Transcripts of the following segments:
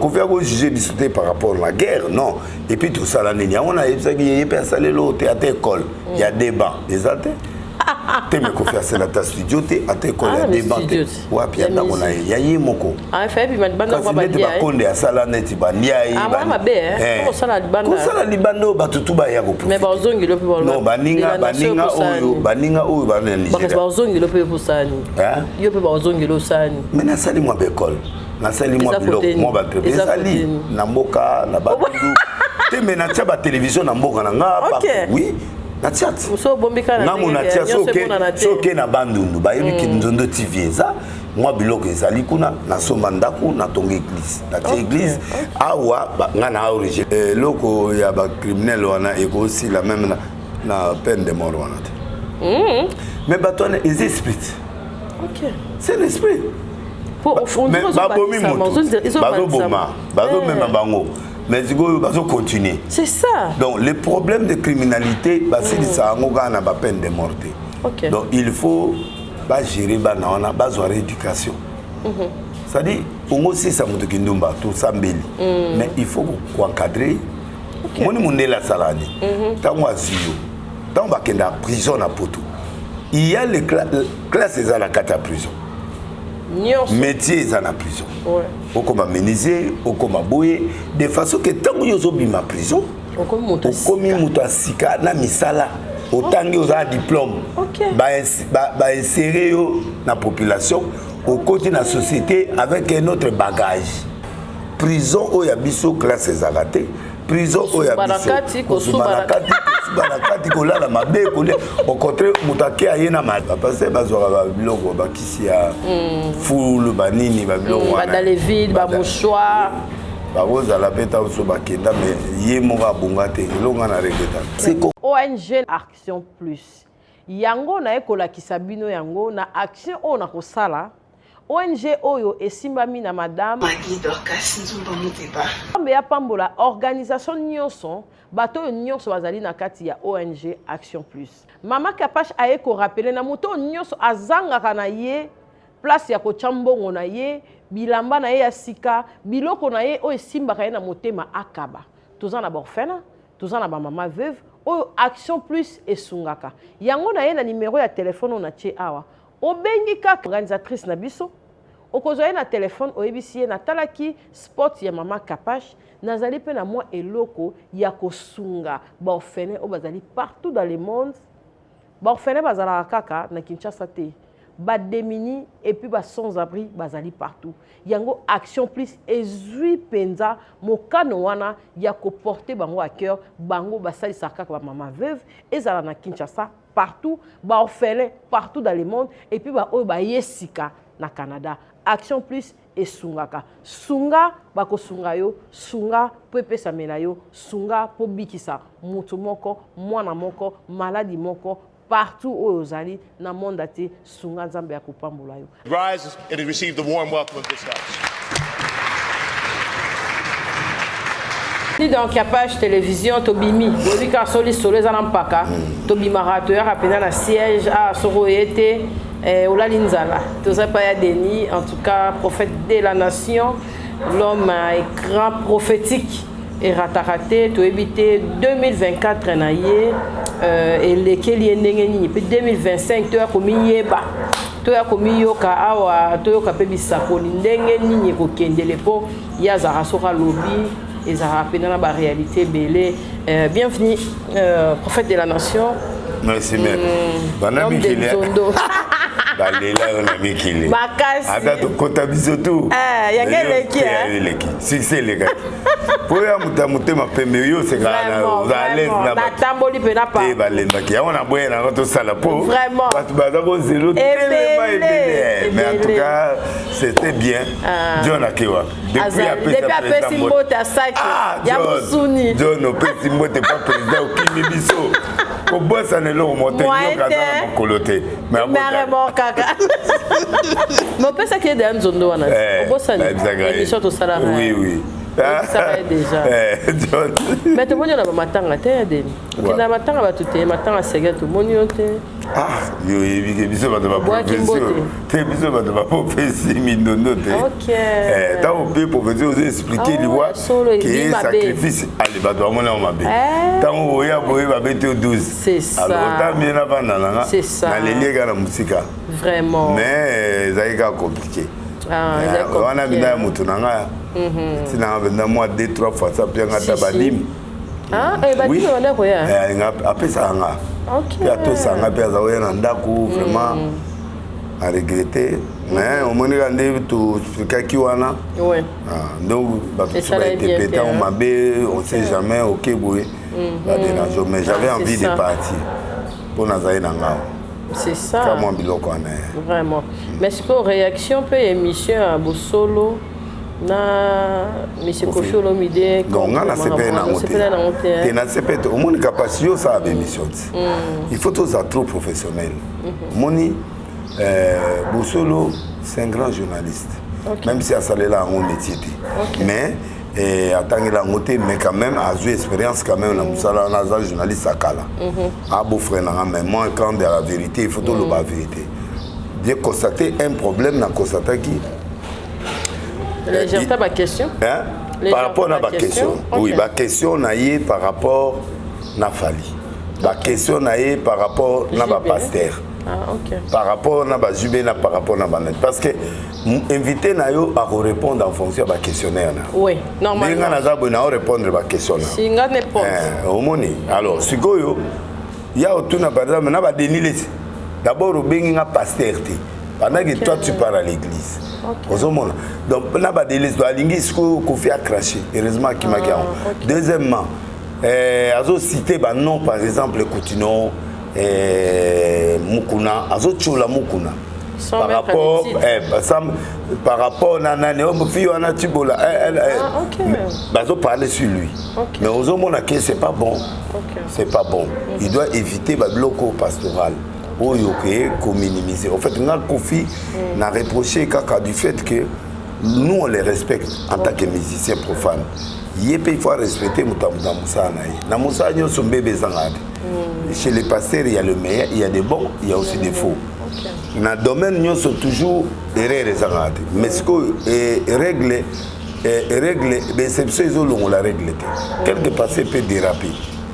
Kofi akojuge biso te par rapport na guerre, non. Et puis tosala nini? Yango nayebisaki ye, ye mpe asala eloko te, ata école ya débat eza te te. Me Kofi asala ata studio te, ata école ya débat te. Wapi ya ndako na ye, ya ye moko? Kasi neti bakonde asala neti bandiai kosala libanda oyo bato tu baya koprofiter. Baninga, baninga oyo, baninga oyo bana Nigeria. Yo mpe bazongeli osani. Me nasali mwa baekole, nasali mwa biloko, mwa baentreprise ezali na mboka na Bandundu te. Me natia batelevizio na mboka na nga, oui, natia ti ngambo natia. Soki na Bandundu bayebi Nzondo TV eza, mwa biloko ezali kuna. Nasomba ndako, natonga église, natia église awa. Nga na origine eloko ya bacriminel wana ekosila même na peine de mort wana te. Mais bato wana eza esprit, c'est l'esprit. Babomi moto, bazoboma, bazomema bango, mais sikoyo bazocontinue. C'est ça. Donc le problème de criminalité, basilisa yango kaka na bapeine de mort te. Donc il faut bagérer bana wana, bazwa rééducation. C'est-à-dire ongo osisa moto kindumba, tosambeli, mais il faut koencadrer. Omoni mondele asala nini? Ntango azwi yo, ntango bakenda prison na Poto, il y a les classe eza na kati ya prison, métier eza na prison, okoma menuisier, okoma boye, de façon ke ntango yo ozobima prison, okomi moto ya sika na misala otangi, oza na diplôme, bainsérer yo na population, okoti na société avec un autre bagage. Prison oyo ya biso, classe ezalaka te. Prison oyo ya biso, kosuba na kati, kosuba na kati, kolala mabe, kolia. Au contraire, moto ake aye na bapase, bazwaka babiloko, bakisi ya fulu, banini, babiloko. Wana badalevide, bamouchoir. Bakozala mpe ta so bakenda, me ye moko abonga te. Elonga na regretter. ONG Action Plus, yango naye kolakisa bino yango na action oyo nakosala. ONG oyo esimbami na madame Magui Dorcas Nzumba Muteba. Nzambe apambola organisation nyonso, bato oyo nyonso bazali na kati ya ONG Action Plus. Mama Kapash aye korappeler na moto oyo nyonso azangaka na ye place ya kotya mbongo na ye, bilamba na ye ya sika, biloko na ye oyo esimbaka ye na motema, akaba. Toza na baorphelin, toza na bamama veuve oyo Action Plus esungaka. Yango na ye na nimero ya telefone oyo natie awa, obengi kaka organisatrice na biso, okozwa ye na telefone, oyebisi ye: "Natalaki spot ya mama Kapash, nazali mpe na mwa eloko ya kosunga baorphelin oyo bazali partout dans le monde." Baorphelin bazalaka kaka na Kinshasa te, badémunis et puis basans abri bazali partout. Yango Action Plus ezwi mpenza mokano wana ya koporter bango à cœur. Bango basalisaka kaka bamama veuve, ezala na Kinshasa, partout, baorphelin partout dans le monde, et puis baoyo baye sika na Canada. Action Plus esungaka. Sunga, bakosunga yo. Sunga mpo epesamela yo. Sunga mpo bikisa moto moko, mwana moko, maladi moko, partout oyo ozali na monde te. Sunga, Nzambe ya kopambola yo. Rise and receive the warm welcome of this house. Donc ya page télévision, tobimi, boyebi kaka so lisolo eza na mpaka, tobimaka, toyaka mpenza na siège. A soki oye te, olali nzala. Toza pa ya Denis, en tout cas prophète de la nation, l'homme à écran prophétique erataka te. Toyebi te 2024 na ye elekeli ye ndenge nini, mpe 2025 toya komiyeba, toya komiyoka awa, toyoka mpe bisakoli ndenge nini ekokendele, mpo ye azalaka soki alobi, ezalaka mpenza na baréalité ebele. Bienvenue, prophète de la nation. Merci mère. Bana mikili balela yo na mikili. Makasi. Ata tokota biso tu. Yango eleki. Eleki, succès elekaki po ya moto ya motema pembe. Yo osekaka na oza à l'aise na Natamboli mpena pa. Te, balembaki yango na boye nango tosala po bato baza kozelo telema ebele. Mais en tout cas, c'était bien. John ake wapi? Depuis apesi mbote, asaki ya mosuni. John, opesi mbote pa président, okimi biso, kobwasana eloko moto nyoka aza na mokolo te. Kaka mais opesaki ye deya nzondo wana, obosani émission tosalaka? Oui. Oyebisaka ye déjà. Eh, Mais tomoni yo na bamatanga te ya Deni. Okenda matanga bato te, matanga sege tomoni yo te. Ah, yo oyebi ke biso bato Obwaki mbote. Te, biso bato baprophétie mindondo te. Ntango mpe prophétie ozo expliquer Ah, liwa solo ke ebi mabe. Sacrifice ale, bato bamoni yango mabe. Ntango oya boye, babeti yo 12. C'est ça. Alors otambi ye navanda nanga. C'est ça. Naleli ye kaka na mosika. Vraiment. Mais ezalaki kaka compliqué. Ah, ezalaki compliqué. Wana mpenza ya moto na nga, ntinanga mpenza mwa 2 3 fois sa mpe nga ta Si, si. badime. Ah, eh, badime banda koya. Eh, apesaka nga mpe atosaka nga mpe aza koya na ndako. Vraiment a regretté, mais omoni kaka nde toexpliquaki wana. Ah, donc bato mosusu Esalaki bien bainterpréter te, yango hein. mabe, on sait jamais. Ok, boye badérange, mais j'avais Ah, c'est envie de ça. partir mpo nazali na ngao. C'est ça. Ka mwa biloko wana eh. Vraiment. Mais sikoyo réaction mpe émission ya Bosolo na monsieur Kofi Olomide? Non, nga nasepeli nango te. Osepeli nango te? Te, nasepeli te. Omoni kapasi, yo osala baémission ti, il faut tozala trop professionnel. Omoni Bosolo, c'est un grand journaliste. Même si asalela yango métier te, mais atangela yango te, mais quand même azwi expérience quand même na mosala wana, aza journaliste akala, abeau-frère nanga. Mais moi, quand de la vérité, il faut toloba vérité. J'ai constaté un problème na constataki. Légèreté baquestion. Hein? Légèrement Par rapport na la baquestion. question. Oui, baquestion na ye par rapport na Fally, baquestion na ye par rapport na JB. bapasteur, Ah, ok. par rapport na bajube, na par rapport na banani, parce que invité na yo akorépondre en fonction ya baquestionnaire na Oui, ndenge nga normalement. naza boye, na orépondre baquestion na Si nga n'importe. Eh, omoni, alors sikoyo ya otuna par exemple na baDenis Lessie, d'abord obengi nga pasteur te pendant que toi tu pars à l'église. Ozomona, donc na baDenis Lessie alingi sikoyo Kofi acraché, heureusement akimaki yango. Deuxièmement, azocite banom, par exemple Kutino, Mukuna, azotiola Mukuna. Sans Par mettre rapport le titre. Par rapport na nani oyo fille wana Tibola, Ah, ok. bazoparler sur lui. Mais ozomona ke c'est pas bon. C'est pas bon, il doit éviter babiloko pastoral oyo ke kominimiser. En fait, nga Kofi na reproché kaka du fait que nous, on les respecte en tant que musicien profane. Ye mpe il faut respecter moto ya mosala na ye. Na mosala nyonso mbebe ezangaka te. Chez les pasteurs, il y a le meilleur, il y a des bons, il y a aussi des faux. Na domaine nyonso toujours erreur ezangaka te. Mais sikoyo règle baexception ezolongola règle te. Quelque pasteur peut déraper,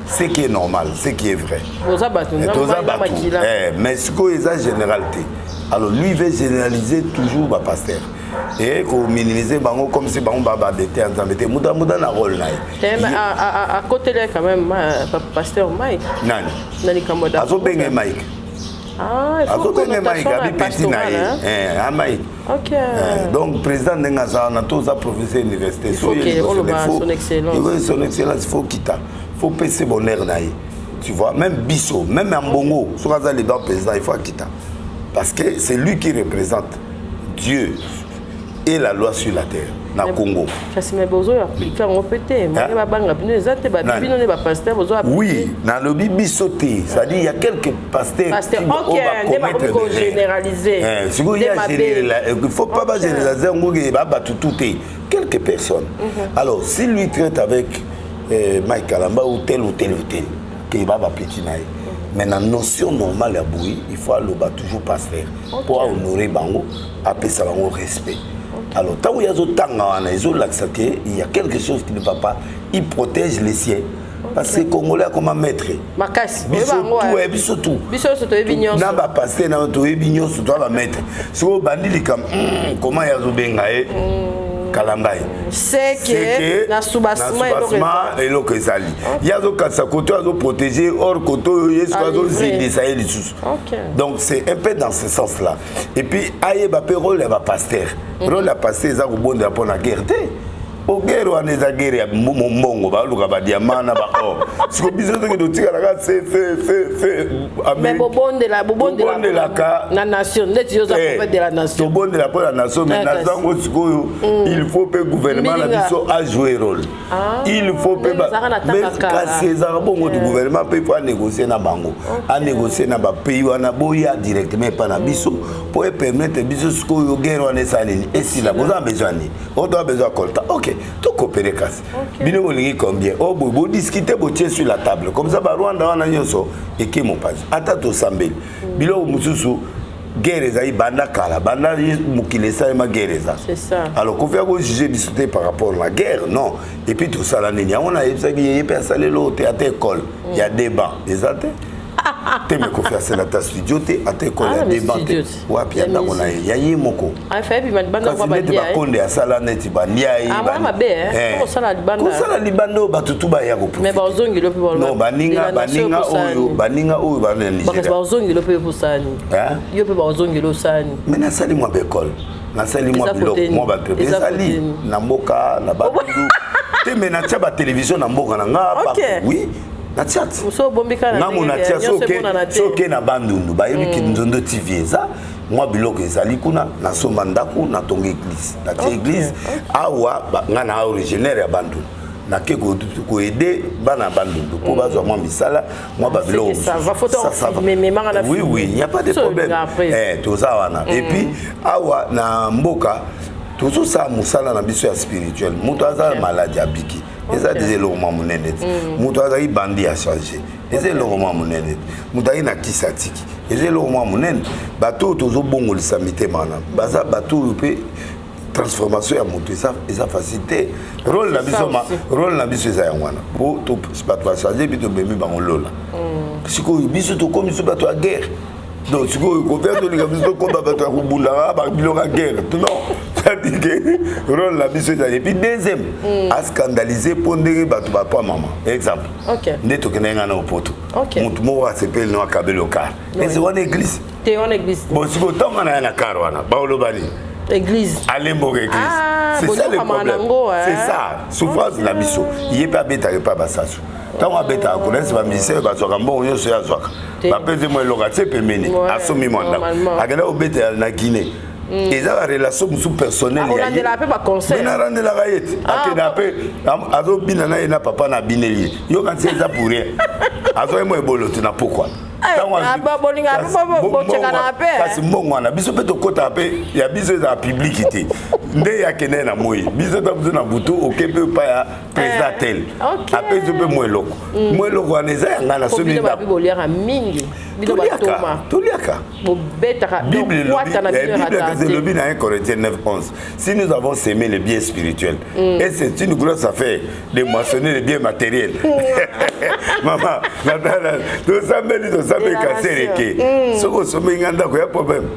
ce qui est normal, ce qui est vrai. Boza bato. Eh, toza bato. Makila. Eh, mais sikoyo eza général te. Alors lui veut généraliser toujours bapasteur et kominimiser bango comme si bango babadete ya Nzambe te. Muta muta na rôle na ye. Akoteli quand même pasteur Mike. Nani? Na likambo. Azobenge Mike. Ah, il faut Azobenge Mike. connotation Abi petit na ye. pastoral, hein? Eh, a Mike. Donc président ndenge aza wana, toza professeur université. Faut que oloba son excellence. Son excellence, faut kita, faut pese bonheur na ye, tu vois. Même biso, même ya mbongo, soki aza leader président, il faut akita parce que c'est lui qui représente Dieu et la loi sur la terre na Congo. Kasi me bozo appliquer yango mpe te, moke babanga bino eza te, babi Nani? bino nde bapasteur bozo. Oui, nalobi biso te, c'est-à-dire il y a quelques pasteurs Pasteur, qui ok, nde bakomi kogénéraliser. Sikoyo Nde mabe. il faut pas bagénéraliser yango ke babato tout te, quelques personnes. Alors si lui traite avec Mike Kalamba ou tel ou tel ou tel ke babapeti na ye, mais na notion normale ya boye, il faut aloba toujours pasteur mpo ahonorer bango, apesa bango respect. Alors ntango ye azotanga wana, ezolakisa ke il y a quelque chose qui ne va pas. Il protège les siens parce que Congolais akoma maître. Makasi. Biso Oyeba yango, tout, eh. eh, biso tout. Biso nyonso toyebi nyonso. Na bapasteur na toyebi nyonso, toa bamaître. Soki obandi likambo, comment ye azobenga ye Kalamba ye? Seke na soubassement eloko. Soubassement eloko ezali. Ye azokatisa kote oyo azoprotéger, or kote oyo ye soki Ah, livré. azozindisa ye lisusu. Donc c'est un peu dans ce sens là. Et puis ayeba mpe rôle ya bapasteur. Rôle ya pasteur eza kobondela mpo na guerre te. Po guerre wana eza guerre ya mbongo, baluka badiamant na baor. Siko biso soki totikalaka se fe fe fe. Mais bobondela, bobondela. Tobondelaka. Na nation, neti yo oza prophète de la nation. Tobondela mpo na nation, mais Ah, na kasi. zango sikoyo il faut mpe gouvernement na Mbilinga. biso ajouer rôle. Il faut mpe Ndenge ezalaka na mais ntango ya kala. kasi ezalaka bongo te. Gouvernement mpe faut anégocier na bango, anégocier na bapays wana, boya directement epa na biso mpo epermettre biso sikoyo guerre wana esala nini, esila. Boza na besoin nini? Oyo toa besoin ya coltan, ok. Tokopere kasi bino bolingi combien? O boye bodiscute, botie sur la table comme ça. Barwanda wana nyonso eke mopanzi, ata tosambeli biloko mosusu. Guerre ezali banda kala, banda mokili esalema, guerre eza. Alors Kofi akojuge biso te par rapport na guerre, non. Et puis tosala nini? Yango nayebisaki ye, ye mpe asala eloko te, ata école ya débat eza te te. Me Kofi asala ata studio te, ata école ya débat te. Wapi ya ndako na ye, ya ye moko? Kasi neti bakonde asala neti bandia ye kosala libanda oyo bato tu baya koprofiter. Baninga, baninga oyo, baninga oyo bana Nigeria yo mpe bazongeli osani. Me nasali mwa baekole, nasali mwa biloko, mwa baentreprise ezali na mboka na Bandundu te. Me natia batelevizio na mboka na nga, oui, natia ti ngambo natia. Soki na Bandundu bayebi ke Nzondo TV eza, mwa biloko ezali kuna. Nasomba ndako, natonga église, natia église awa. Nga na originaire ya Bandundu, nake koaider bana ya Bandundu mpo bazwa mwa misala, mwa babiloko. Oui, il y a pas de problème, toza wana. Et puis awa na mboka tozosala mosala na biso ya spirituel. Moto aza maladi, abiki, eza deja eloko mwa monene te. Moto azali bandi, achange, eza eloko mwa monene te. Moto azali na kisi, atiki, eza eloko mwa monene. Bato oyo tozobongolisa mitema wana baza bato oyo mpe transformation ya moto eza facile te. Rôle na biso, rôle na biso eza yango wana, po bato bachange mpe tobemi bango lola. Sikoyo biso tokomi so bato ya guerre. Donc sikoyo Kofi tolinga biso tokóma bato ya kobundaka babiloko ya guerre, non. C'est-à-dire que rôle na biso ezali. Et puis deuxième, ascandalise mpo ndenge bato bapa mama exemple nde tokendaki ngai na opoto, motu moko asepeli no akabeli okar ese wana église. Te, wana église. Bon, sikoyo ntongo na ye na car wana, baoloba nini? Église. Alemboka église. C'est ça le problème, c'est ça souffrance na biso. Ye mpe abetaka epa basasu. Ntango abetaka kuna, esi bamusicien oyo bazwaka mbongo nyonso ye azwaka, bapesi mwa eloko, atie pembeni, asombi mwa ndako, akenda kobetela na Guinée. Eza barelation mosusu personnel. Narandelaka ye te. Akenda mpe azobina na ye na papa na abineli ye, yoka nti eza pour rien, azwaki mwa ebolo te na pokwa. Kasi mbongo wana biso mpe tokɔtaka mpe ya biso ezala publique te. Nde yakende na moi, biso ta biso na butu oke mpe epai ya président tel, apesi mpe mwa eloko. Mwa eloko wana eza ya ngai, nasomi ndako. Toliaka, toliaka. Bible kasi elobi na 1 Corinthiens 9 11: si nous avons semé le bien spirituel, et c'est une grosse affaire de moissonner le bien matériel. Mama, tosambeli, tosambeli, kaser eke. Soki osombi nga ndako ya problème,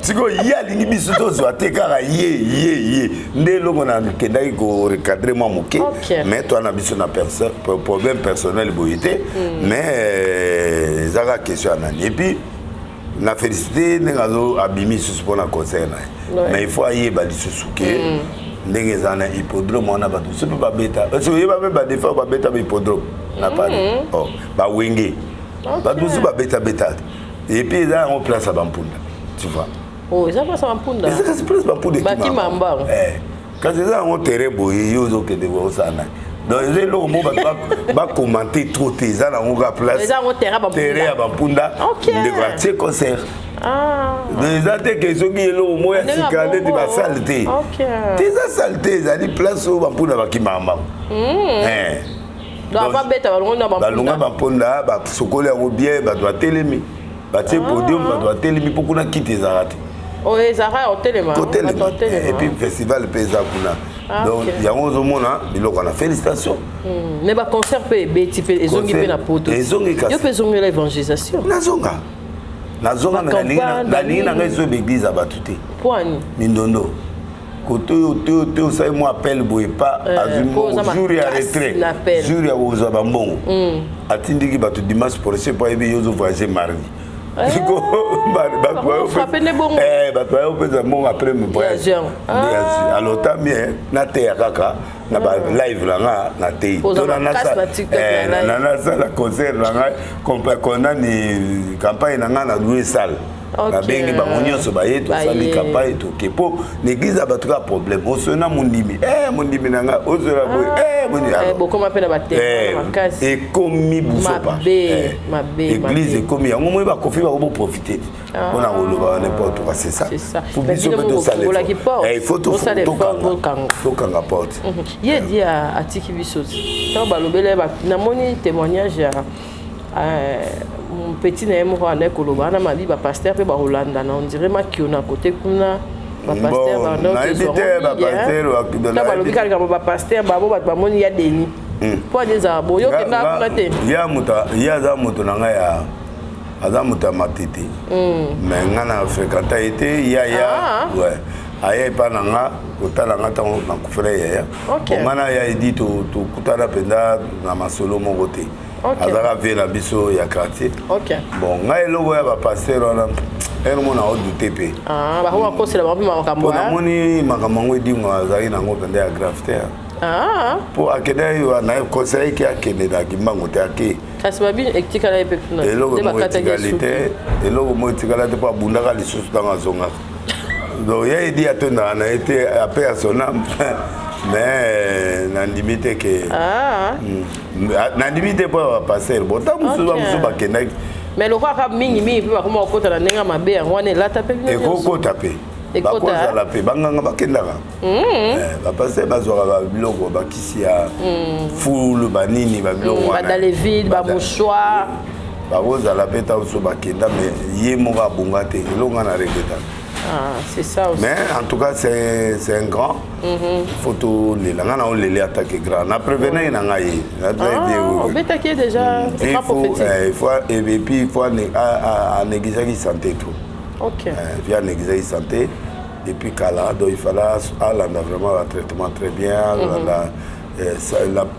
sikoyo ye alingi biso tozwa te, kaka ye ye ye nde eloko nakendaki korecadrer mwa moke. Mais toa na biso na problème personnel boye te, mais eza kaka question ya nani. Et puis na félicité ndenge azo abimi lisusu mpona concert na ye, mais il faut ayeba lisusu ke ndenge eza na hippodrome wana, bato mosusu mpe babeta. Oyeba mpe badefa babeta bahippodrome na Paris, bawenge, bato mosusu babetabeta. Et puis eza yango place ya bampunda, tu vois. Oh, eza place ya bampunda? Eza kasi place bampunda. Bakima mbango. Kasi eza yango terrain boye, yo ozokende boye, osala nani? Donc eza eloko moko bato bacommenter trop te. Eza nango kaka place, terrain ya bampunda. Ndeko atie concert, eza te ke soki eloko moko ya sika neti basale te. Te, eza sale te, ezali place oyo bampunda bakimaka mbango. Balonga bampunda, basokoli yango bien, bato batelemi, batie podium, bato batelemi, mpo kuna kiti ezalaka te. Ezalaka ya kotelema. Kotelema. Et puis festival mpe eza kuna. Donc yango ozomona biloko wana, félicitation. Mais baconcert mpe ebeti mpe ezongi mpe na poto. Ezongi kasi. Yo mpe ezongela évangélisation. Nazonga, nazonga, nalingi na ngai ezoyeba église ya bato te. Poani? Mindondo kote oyo te, oyo te, osali mwa appel boye pa azwi mbongo jour ya retrait, jour ya kozwa bambongo, atindiki bato dimanche prochain po ayebi yo ozovoyage mardi. Bato bayo opesa mbongo après voyage. Alors tant bien nateya kaka na balive na nga, natei to nasala concert na ngai, nani, campagne na ngai na louer salle. Babengi bango nyonso, baye, tosali campagne, toke. Mpo na église ya bato kaka problème, osona mondimi, mondimi na ngai ozwela boye. Bokoma mpe na bamakasi. Ekomi busopa, église ekomi yango. Moi bakofi bako boprofite te mpona koloba n'importe quoi, c'est ça. Faut biso mpe tosala, il faut tokanga porte. Ye di atiki biso ntango balobeli, namoni témoignage ya petit na ye moko anda koloba wana mabi, bapasteur mpe bakolanda na ondire makio na kote kuna. Bapasteur balobi kaka likambo bapasteur babo, bato bamoni ya deni mpo ani ezala boyo okenda kuna te. Ye aza moto na ngai, ya aza moto ya Matete, mais ngai na fréquenta ye te. Yaya aya epa na nga kotala nga ntango nakufela yaya. Nga na ya edi tokutana mpenza na masolo moko te, azalaka vie na biso ya quartier. Bon, ngai eloko ya bapasteur wana ere mona odute mpe. Bakosela bango mpe makambo. Mpo namoni makambo yango, edingo azalaki nango mpenza ya grave te, mpo akende na conseil ke akende na Kimbangu te, ake. Kasi babi etikala ye mpe kuna. Eloko moko etikali te, eloko moko etikala te, mpo abundaka lisusu ntango azongaka. Donc ye edi atondaka na ye te ape ya son âme, mais nandimi te ke nandimi te mpo ya bapasteur. Bon, ntango mosusu bamosusu bakendaki. Mais lokola mingimingi mpe bakoma kokota na ndenge ya mabe, yango wana elata mpe. Ekokota mpe, bakozala mpe banganga bakendaka, bapasteur bazwaka babiloko, bakisi ya fulu, banini, babiloko. Wana badalevide, bamouchoir. Bakozala mpe ntango mosusu bakenda, mais ye moko abonga te, eloko nga na regretaka. Ah, c'est ça aussi. Mais en tout cas, c'est un grand. Faut tolela. Nga na olele attaque grand. Na prévenir na ngai. Obetaki ye déjà. Il faut, il faut, et puis il faut à négliger santé tout. Puis à négliger santé depuis kala, donc il fallait alanda vraiment le traitement très bien.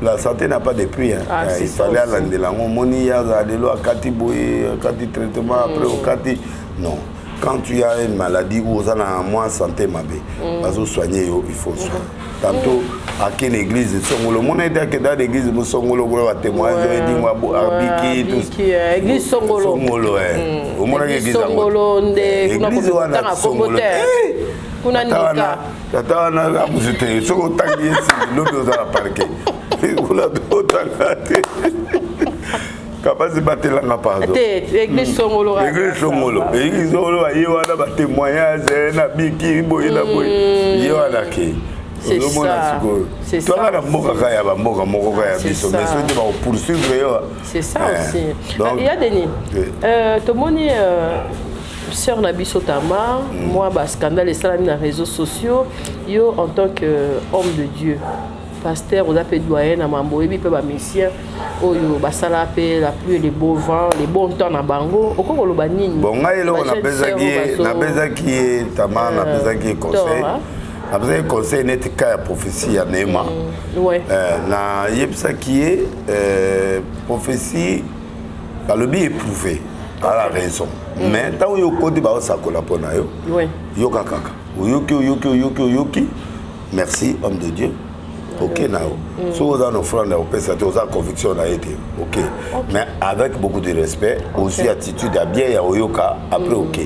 La santé n'a pas de prix, hein. Ah, il fallait alandela yango. Omoni, aza lelo akati boye, akati traitement, après okati non. Quand tu as une maladie ou oza na mwa santé mabe, bazosoigne yo, il faut soigner. Tantôt ake na église songolo, omona ete akenda na église mosongolo kuna, batémoignage edingo abiki. Église songolo. Songolo, omonaki église songolo nde. Église wana songolo. Kuna ndika. Tata wana amusu te. Soki otangi ye nsimi, lobi oza na parquet kuna, otanga te. Kapasi batelanga, pardon. Te, église songolo. Église songolo, église songolo, baye wana batémoignage na biki boye na boye, ye wana ke ozomona sikoyo toaka na mboka kaka ya bamboka moko kaka ya biso, mais soki bakopoursuivre yo. C'est ça aussi. Ya Denis, tomoni sœur na biso Tamar, mwa bascandale esalami na réseaux sociaux. Yo en tant que homme de Dieu, pasteur, oza mpe doyen na mambo, oyebi mpe bamusicien oyo basala mpe la pluie, le beau vent, le bon temps na bango, okoki koloba nini? Bon, ngai eloko napesaki ye Tamar, napesaki ye conseil, napesaki conseil neti ka ya prophétie ya Neema. Nayebisaki ye prophétie balobi éprouvé à la raison, mais ntango yo okoti, baosakola mpo na yo, yoka kaka, oyoki, oyoki, oyoki, oyoki, merci homme de Dieu, ok na yo. Soki oza na offrande ya kopesa te, oza conviction na ye te, ok, mais avec beaucoup de respect, ozwi attitude ya bien ya oyoka après, ok.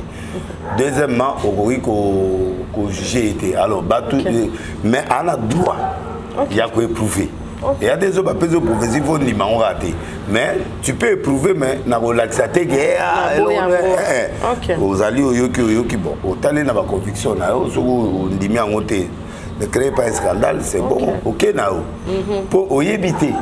Deuxièmement, okoki kojuge ye te. Alors bato, mais ana droit ya koéprouver. Eya te so bapesi yo prophétie, faut ndima yango kaka te, mais tu peux éprouver, mais na kolakisa te ke ozali oyoki, oyoki. Bon, otali na baconviction na yo, soki ondimi yango te, ne crée pas un scandale, c'est bon, ok na yo, mpo oyebi te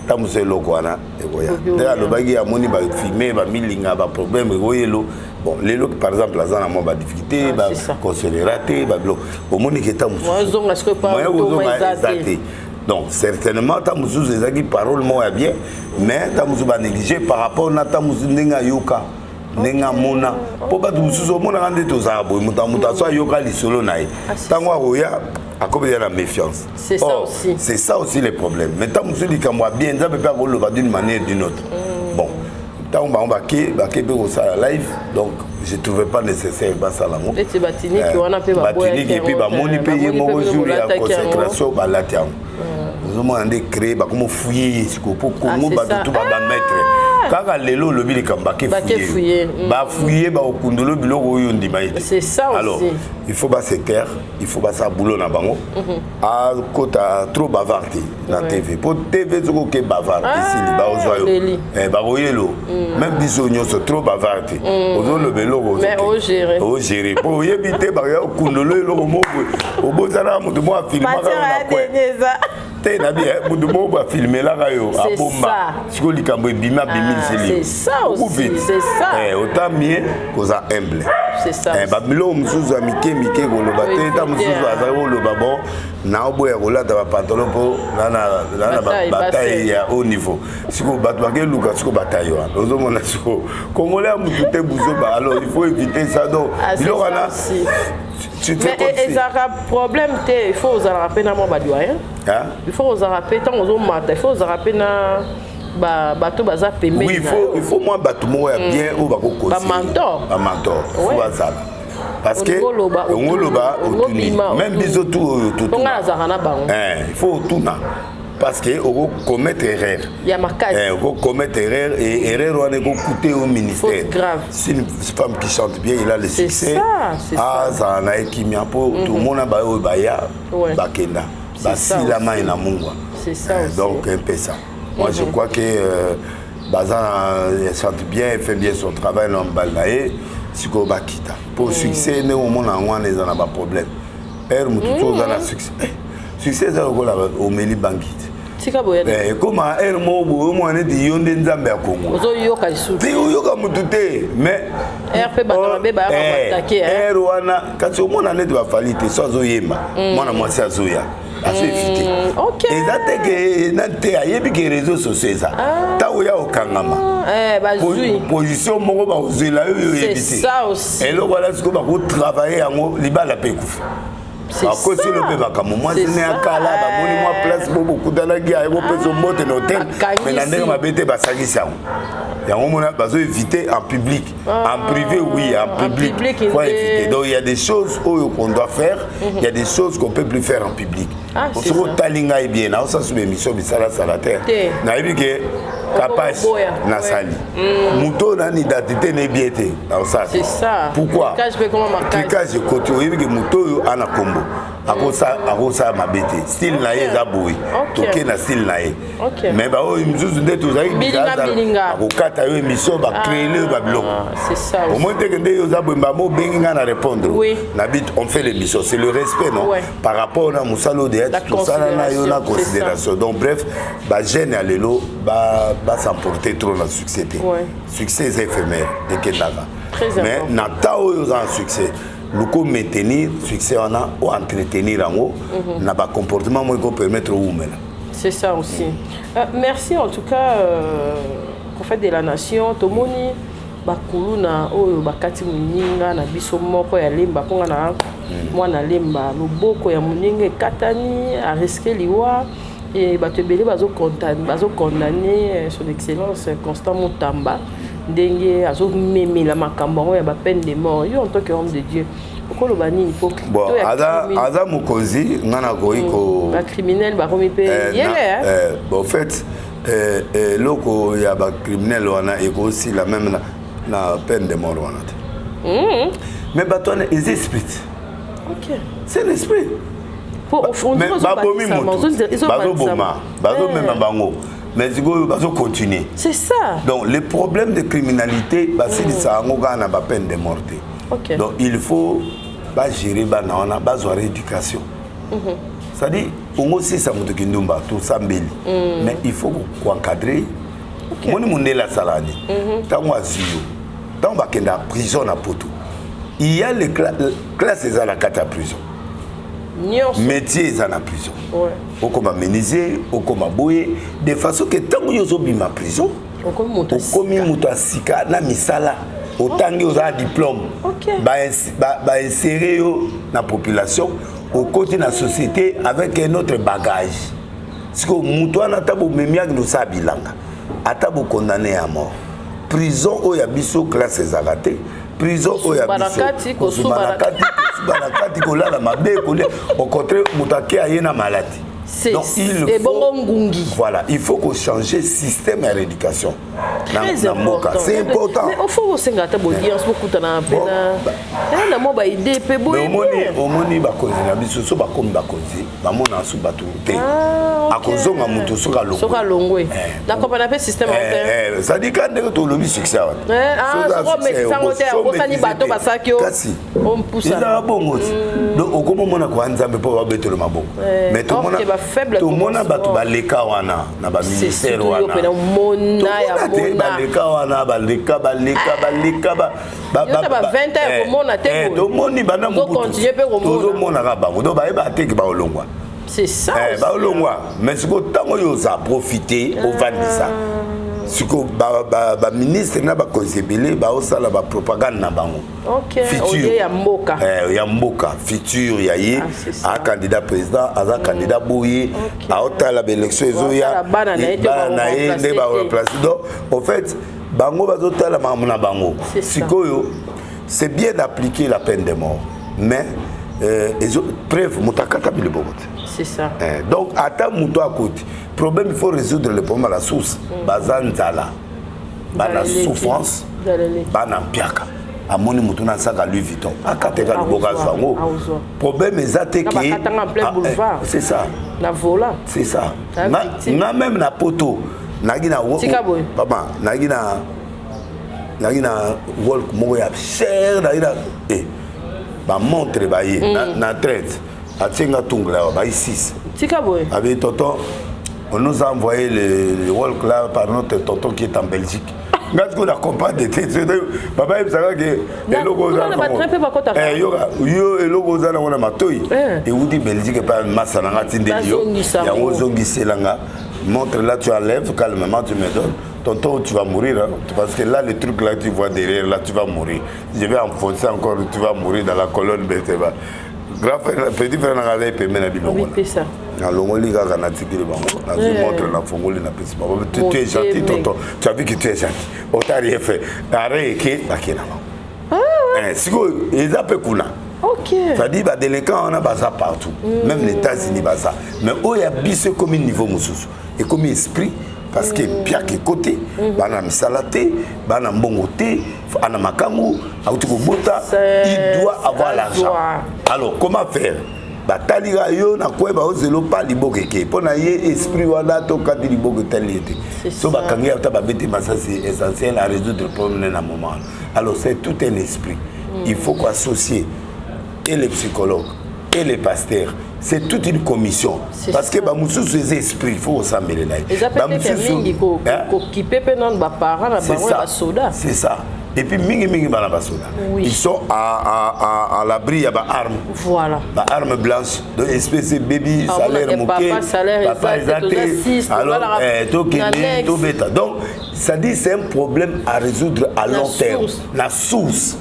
ntango mosusu eloko wana ekoya. Nde alobaki amoni bafilme bamilinga, baproblème ekoyelo. Bon, lelo par exemple aza na mwa badifficulté, baconsolera te, babiloko omoni ke ntango mosusu moyen kozonga eza te. Donc certainement ntango mosusu ezalaki parole moko ya bien, mais ntango mosusu banéglige par rapport na ntango mosusu ndenge ayoka, ndenge amona, mpo bato mosusu omonaka nde tozala boye, moto moto aso ayoka lisolo na ye, ntango akoya akomi na méfiance. C'est ça aussi. C'est ça aussi le problème. Mais ntango mosusu likambo ya bien, Nzambe mpe akoloba d'une manière d'une autre. Bon, ntango bango bake, bake mpe kosala live, donc je trouvais pas nécessaire basala yango. Neti batiniki wana mpe. Batiniki mpe bamoni mpe ye moko jour ya consécration balati yango, ozomona nde créé, bakomo fouye ye sikoyo, mpo Kongo bato tu babamaître. Kaka lelo olobi likambo, bake fouiller, bafouiller, bakokundolo biloko oyo ondima ye te. Alors il faut ba se taire, il faut basala boulot na bango. Akota trop bavard te na TV, mpo TV soki oke bavard, esili, baozwa yo, bakoyelo. Même biso nyonso, trop bavard te. Ozoloba eloko, ogérer, mpo oyebi te, bakoya okundolo eloko moko obozanaka. Moto moko afilmaka yo na coin te, nabi moto moko boye afilmelaka yo, abomba. Sikoyo likambo ebimi, abimiliseli okufi. Autant mieux koza humble. Babiloko mosusu ya mike mike koloba te. Ta mosusu azali koloba: bon, naoboya kolata bapantalon mpo na bataille ya haut niveau. Sikoyo bato bakeluka sikoyo bataille wana, ozomona sikoyo congolais ya motu te, buzoba. Alors il faut éviter ça. Donc biloko wana, tu fais comme si ezalaka problème te. Il faut ozalaka mpe na mwa badoyen, il faut ozalaka mpe, ntango ozomata, il faut ozalaka mpe na bato baza pembeni. Oui, il faut mwa bato moko ya bien oyo bakokosa. Bamentor. Bamentor, il faut bazala, parce que ongoloba, otuni, même biso tu oyo. Totuna, nazalaka na bango. Il faut otuna, parce que okokommettre erreur. Ya makasi. Okokommettre erreur, et erreur wana ekocoûter au ministère. Grave. Si une femme qui chante bien, il a le succès, azala na ye kimia, mpo tomona baoyo baya, bakenda, basila mai na mungwa. Donc un peu ça. Moi, je crois que baza na chante bien, fait bien son travail na mobali na ye. Sikoyo bakita, mpo succès ndenge omona yango wana eza na baproblème. Ere motu to oza na succès, succès eza lokola omeli bangi te. Tika boye. Ekoma ere moko boye, omona neti yo nde nzambe ya Kongo. Ozoyoka lisusu. Te, oyoka motu te, mais ere mpe bato mabe bayaka koattaquer. Ere wana kasi omona neti bafali te, so azoyemba, mwana mwasi azoya, azoéviter. Eza te ke nani te, ayebi ke réseau sociaux eza, ntango ya okangama position moko, bakozwela yo, yo oyebi te eloko wana. Sikoyo bakotravailler yango, libala mpe ekufa, bakosilo mpe makambo. Mwasi ne ya kala, bamoni mwa place po bokutanaki, aye kopesa mbote na hotel, mais na ndenge mabe te, basangisi yango. Yango mona bazo éviter en public. En privé, oui, en public faut éviter. Donc il y a des choses oyo qu'on doit faire, il y a des choses qu'on peut plus faire en public. Soki otali ngai bien, naosala émission bisalasala te. Nayebi ke kapasi nasali moto oyo nani identité nayebi ye te, naosala. Pourquoi? Trucage ekoti. Oyebi ke moto oyo ana kombo, akosala mabe te, style na ye eza boye, toke na style na ye. Mais baoyo mosusu nde tozalaki, akokata yo émission, bacréele yo babiloko. Omoi teke nde yo oza boye, mbamo obengi ngai na répondre na bit, on fait l'émission, c'est le respect, non, par rapport na mosala oyo deya tosala na yo na considération. Donc bref, bajeune ya lelo basemporter trop na succès te. Succès eza éphémère, ekendaka. Mais na temps oyo oza na succès, luko maintenir succès wana, o entretenir yango na bacomportement moko ekopermettre owumela. C'est ça aussi. Merci en tout cas, prophète de la nation. Tomoni bakuluna oyo bakati moninga na biso moko ya Lemba, mponga na mwana Lemba, loboko ya moninga ekatani, arisquer liwa. E bato ebele bazocondamner son excellence Constant Mutamba, ndenge azomemela makambo yango ya bapeine de mort. Yo, en tant que homme de Dieu, okoloba nini? Po bon, aza mokonzi, nga nakoki ko Bacriminel bakomi mpe yele. Bon, fait, eloko ya bacriminel wana ekosila même na peine de mort wana te. Mais bato wana eza esprit. C'est l'esprit. Babomi moto, bazoboma, bazomema bango, mais sikoyo bazocontinue. C'est ça. Donc le problème de criminalité, basilisa yango kaka na bapeine de mort te. Donc il faut bagérer bana wana, bazwa rééducation. C'est-à-dire ongo osisa moto kindumba, tosambeli, mais il faut koencadrer. Omoni mondele asala nini? Ntango azwi yo, ntango bakenda prison na poto, il y a les classe eza na kati ya prison, métier eza na prison, okoma menuisier, okoma boye, de façon ke ntango yo ozobima prison, okomi moto ya sika na misala otangi, oza na diplôme, bainsérer yo na population, okoti na société avec un autre bagage. Sikoyo moto wana, ata bomemi akende osala bilanga, ata bokondamner ya mort, prison oyo ya biso, classe ezalaka te. Prison oyo ya biso, kosuba na kati, kosuba na kati, kolala mabe, kolia. Au contraire, moto ake aye na maladi. Donc il faut ngungi. Voilà, il faut qu'on change système ya rééducation na mboka. C'est important. Mais il faut kosenga ata audience bokutana mpe na na mwa baide mpe boye. Omoni omoni bakonzi na biso so bakomi bakonzi bamona su bato te. Ah, akozonga moto soki alongwe. Soki alongwe. Eh. Na comprendre mpe système te. Eh, eh, c'est-à-dire ka ndenge tolobi succès awa. Ah, soki omekisa te obosani bato basalaki yo. Kasi ezalaka bongo ti mm. donc okoma omona koya nzambe mpo babetelo maboko eh, mais tomona bato baleka wana na baministère wana te baleka wana baleka baleka baleka eh, tomoni banda mobututozomonaka bango donc bayeba te ke baolongwa eh, baolongwa mais sikoyo ntango oyo oza profite ovandisa ah. sikoyo baministre na bakonzi ebele baosala bapropagande na bango okay, futur ya mboka eh, ya mboka futur ya ye ah, a candidat président aza mm. candidat boye okay. aotala baélection ezoya bana na ye nde baremplace donc en fait bango bazotala makambo na bango sikoyo c'est bien d'appliquer la peine de mort mais euh, ezo preuve moto akatami liboko te c'est ça eh, donc ata moto akoti problème il faut résoudre le problème à la source mm. baza nzala bana souffrance bana mpiaka amoni motu na saka louis vuitton akateka loboko azwa yango problème eza te ke ah, eh, c'est ça na vola c'est ça nga même na poto nayaki na papa nayaki na nayaki na walk moko ya cher nayaki na eh, bamontre baye mm. na traite atie nga tungla awa bayi 6 tika boye abi tonton on nous a envoyé le, le walk là par notre tonton qui est en Belgique nga sikoyo na comprendre te papa ayebisaka ke eloko oza yoka yo eloko oza nango na matoi ewuti belgique epai masa na nga atindeli yo yango ozongisela nga montre là tu enlèves calmement tu me donnes tonton tu vas mourir hein, parce que là le truc là tu vois derrière là tu vas mourir je vais enfoncer encore tu vas mourir dans la colonne vertébrale grand frère petit frère nanga azali pembe na bilongola nalongoli kaka natikeli bango nazwi eh. montre nafongoli napesi bango tu es gentil tonton tu as vu que tu es gentil ota rien fait arrêt eke bakei na bango ah. eh, sikoyo eza mpe kuna c'est-à-dire badelinquant wana baza partout mm. même les états-unis baza mais oyo ya biso ekomi niveau mosusu ekomi esprit parce que mm. mpiaka ekoti mm. bana misala te bana mbongo te ana makangu auti kobota il doit avoir l'argent alors comment faire batali ka yo na koyeba ozela opa liboko eke mpo na ye esprit wana tokati liboko etali ye te so bakangi ata babeti masasi essentiel à résoudre problème na moment wana alors c'est tout un esprit mm. il faut koassocier et les psychologues et les pasteurs c'est toute une commission parce que bamosusu eza esprit il faut kosambelela ye eza peut-être mingi kokipe mpe nanu baparent na bango ya basoda c'est ça et puis mingi mingi bana basoda oui. ils sont à, à, à, à l'abri ya baarme voilà baarme blanche donc espèce ebebi ah, salaire moke papa eza te alors eh, tokende tobeta donc ça dit c'est un problème à résoudre à long terme la source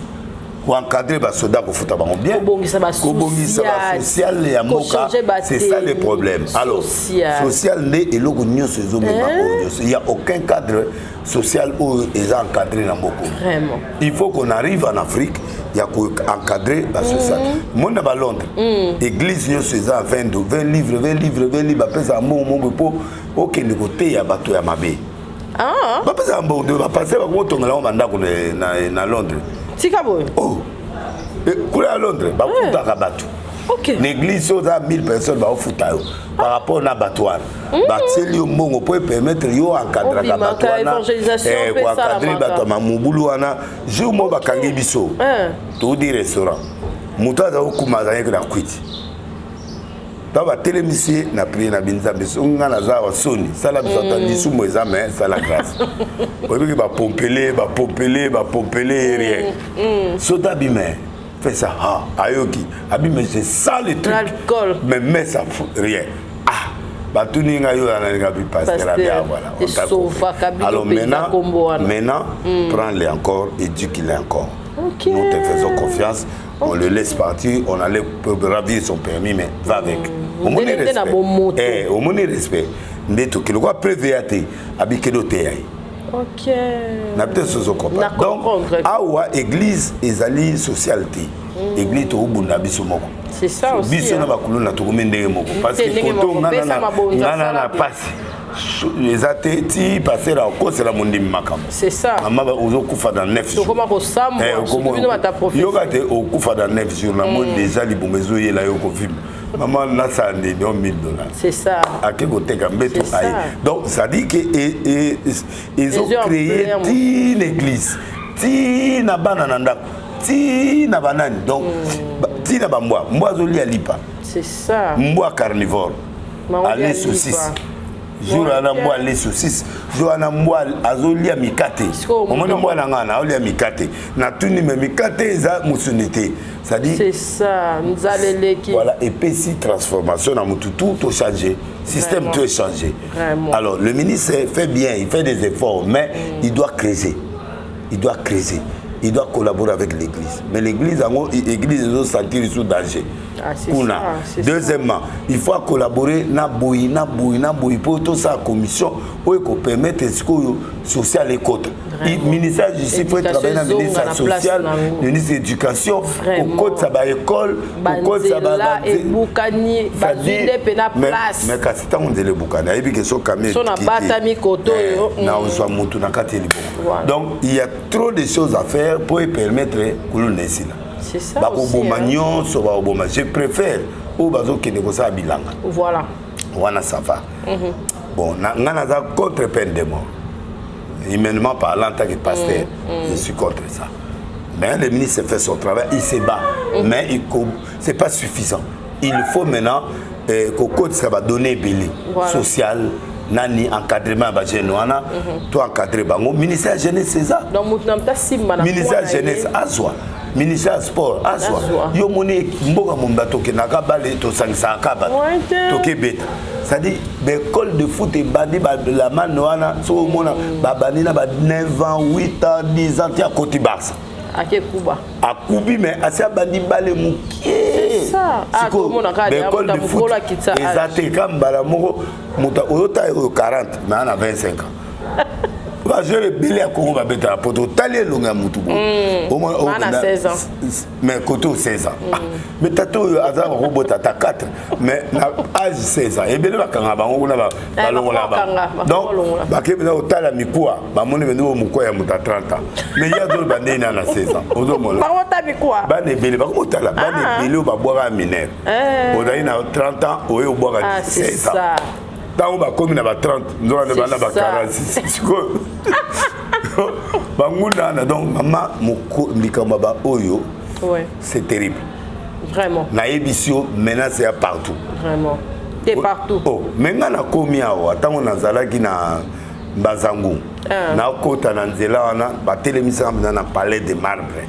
koencadre basoda kofuta bango bien kobongisa basocial ya mboka c'est ça le problème alors social nde eloko nyonso ezomema oyo nyonso il y a aucun cadre social oyo eza encadré na mboka il faut qu'on arrive en afrique ya koencadre basocial mhm. moni na balondres mm. église nyonso eza 20 20 livre 20 livre 20 livre bapesaka mbongo moko mpo okende koteya bato ya mabe Ah. bapesaka mbongo bapaster bakotongela yango bandako na londres tika boye oh. Eh, kuna ya londres bafutaka eh. bato na église oyo oza 1000 personnes baofuta yo par rapport na bato wana mm. batieli yo mbongo mpo epermettre yo encadraka bato wana eh, koencadre bato ya mobulu wana jour moko bakangi biso toudi restaurant moto aza kokuma azalaki na kwiti ntango batelemisi ye na prie na binzambe soki ngai naza awa soni sala biso ata mm. lisumu eza me sala grâce oyebiki bapompele bapompele bapompele ye rien mm, mm. soki abime fait ça ah ayoki abime je sens le truc mais mais ça rien ah batuni ngai yo analinga bi pasteur abi ah voilà alors maintenant maintenant mm. prends-le encore et dis qu'il est encore okay. nous te faisons confiance on le laisse partir on allait ravir son permis mais va avec mm. omoni respect eh, omoni respect nde toki lokola preuve ya te abikeli oteya ye okay. na peut-être sozo comprendre donc awa église ezali sociale te mm. Église tokobunda biso moko, biso na bakuluna tokomi ndenge moko, parce que koto ngana na pasi eza te ti pasteur akosela mondimi makambo. Mama, ozokufa dans 9 jours, yoka te, okufa dans 9 jours. Namoni déjà libumu ezoyela yo kovimba. Mama, nasala ndeni o 1000 $? C'est ça. Ake koteka mbeto aye. Donc ça dit que ezocréer ti l'église, ti na bana na ndako, ti na banani, donc ti na bambwa. Mbwa azolia lipa. C'est ça. Mbwa carnivore ale saucisse jour wana, mbwa ale saucisse jour wana, mbwa azolia mikate. Omoni mbwa na ngai naolia mikate, natuni me mikate eza mosuni te. C'est-à-dire, c'est ça, nzala eleki. Voilà, epesi transformation na mutu, tout changer système, tout est changé. Alors le ministre fait bien, il fait des efforts, mais il doit creuser, il doit creuser, il doit collaborer avec l'église. Mais l'église yango, église ezosentir sous danger. Ah, kuna. Deuxièmement, il faut collaborer na boyi, na boyi, na boyi, mpo tosala commission oyo ekopermettre sikoyo social ekota. Ministère ya justice faut travailler na ministre social, ministre éducation, kokotisa baécole, kokotisa ebukani, bazwi nde mpe place. Mais kasi ntango nzela ebukani, ayebi ke so kami nabatami koto oyo. Nazwa mutu na kati ya liboko. Donc il y a trop de choses à faire pour permettre kuluna esila. Bakoboma nyonso, bakoboma. Je préfère oyo bazokende kosala bilanga. Wana ça va. Bon, nga naza contre peine de mort. Humainement parlant, en tant que pasteur, je suis contre ça. Mais le ministre fait son travail, il se bat, mais c'est pas suffisant. Il faut maintenant kokotisa badonnées ebele sociale, nani, encadrement ya bajeune wana, to encadre bango. Ministère ya jeunesse eza, ministère ya jeunesse azwa, ministère ya sport azwa. Yo moni mboka momba, tokendaka bale, tosangisaka bato, tokebeta. C'est-à-dire baécole de foot ebandi, balamane wana soki omona babandi na ba 9 ans, 8 ans, 10 ans, ti akoti Barça. Akekuba. Akubi, mais asi abandi bale mokie. Baécole de foot eza te. Ka mbala moko moto oyota oyo 40, mais ana 25 ans. Bajoueur ebele ya Kongo babetaka poto, otali elongo ya motu boye, mais côté o 16 ans, mais tata oyo aza kokobota ata 4, mais na âge 16 ans, ebele bakanga bango kuna, balongola bango. Donc bake mpenza kotala mikuwa, bamoni mpenza oyo mokuwa ya moto ya 30 ans, mais ye azoloba ndenge na 16 ans. Ozomona bana ebele bakomotala, bana ebele oyo babwaka ya mineur. Ozali na 30 ans, oyo obwaka 16 ans, ntango bakomi na ba 30, nzoka nde bana ba 46. Sikoyo bangunda wana. Donc mama, likambo ya baoyo, c'est terrible. Vraiment. Nayebisi yo, menace ya partout. Vraiment, te partout. Oh, me nga nakomi awa, ntango nazalaki na Mbazangu, nakota na nzela wana, batelemisaka mpenza na palais de marbre.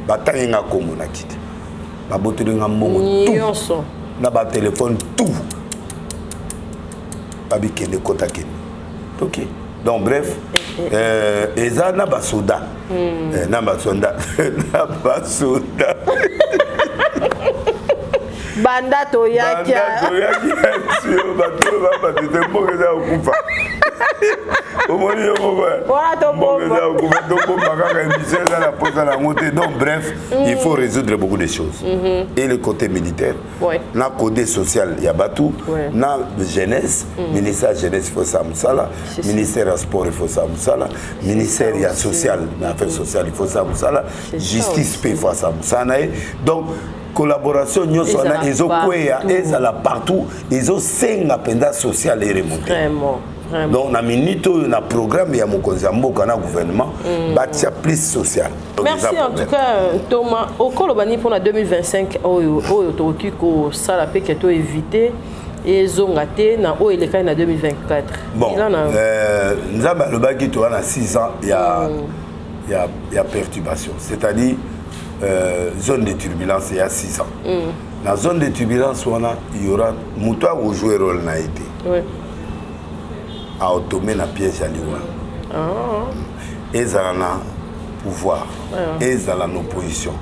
Batangi nga kombo na kiti, babotoli nga mbongo nyonso na batelefone, tout. Babikende, kota, kende, ok. Donc bref, eza na basoda, na basoda, na basoda. Banda toyaki. Toyaki bato babato te, mboka eza kokufa. Omoni yo moko, mboka eza kokufa. Tobomba kaka émission, eza na posa nango te. Donc bref, il faut résoudre beaucoup de choses, et le côté militaire, na côté social ya bato, na jeunesse. Ministère ya jeunesse, il faut ça mosala. Ministère ya sport, il faut ça mosala. Ministère ya social na affaires sociales, il faut ça mosala. Justice mpe, il faut ça mosala na ye. Donc collaboration nyonso wana ezokweya, ezala partout, ezosenga mpenza social eremonte. Donc na minute oyo, na programme ya mokonzi ya mboka na gouvernement, batia plus social. Merci en tout cas, Thomas. Okoloba nini mpona 2025 oyo, oyo tokoki kosala mpe ke to éviter ezonga te na oyo elekaki na 2024? Bon, Nzambe alobaki toza na 6 ans ya perturbation, c'est-à-dire zone de turbulence ya 6 ans. Na zone de turbulence wana, il y aura moto akojouer rôle na ye te, aotombe na piège ya liwa. Ezala na pouvoir, ezala na opposition,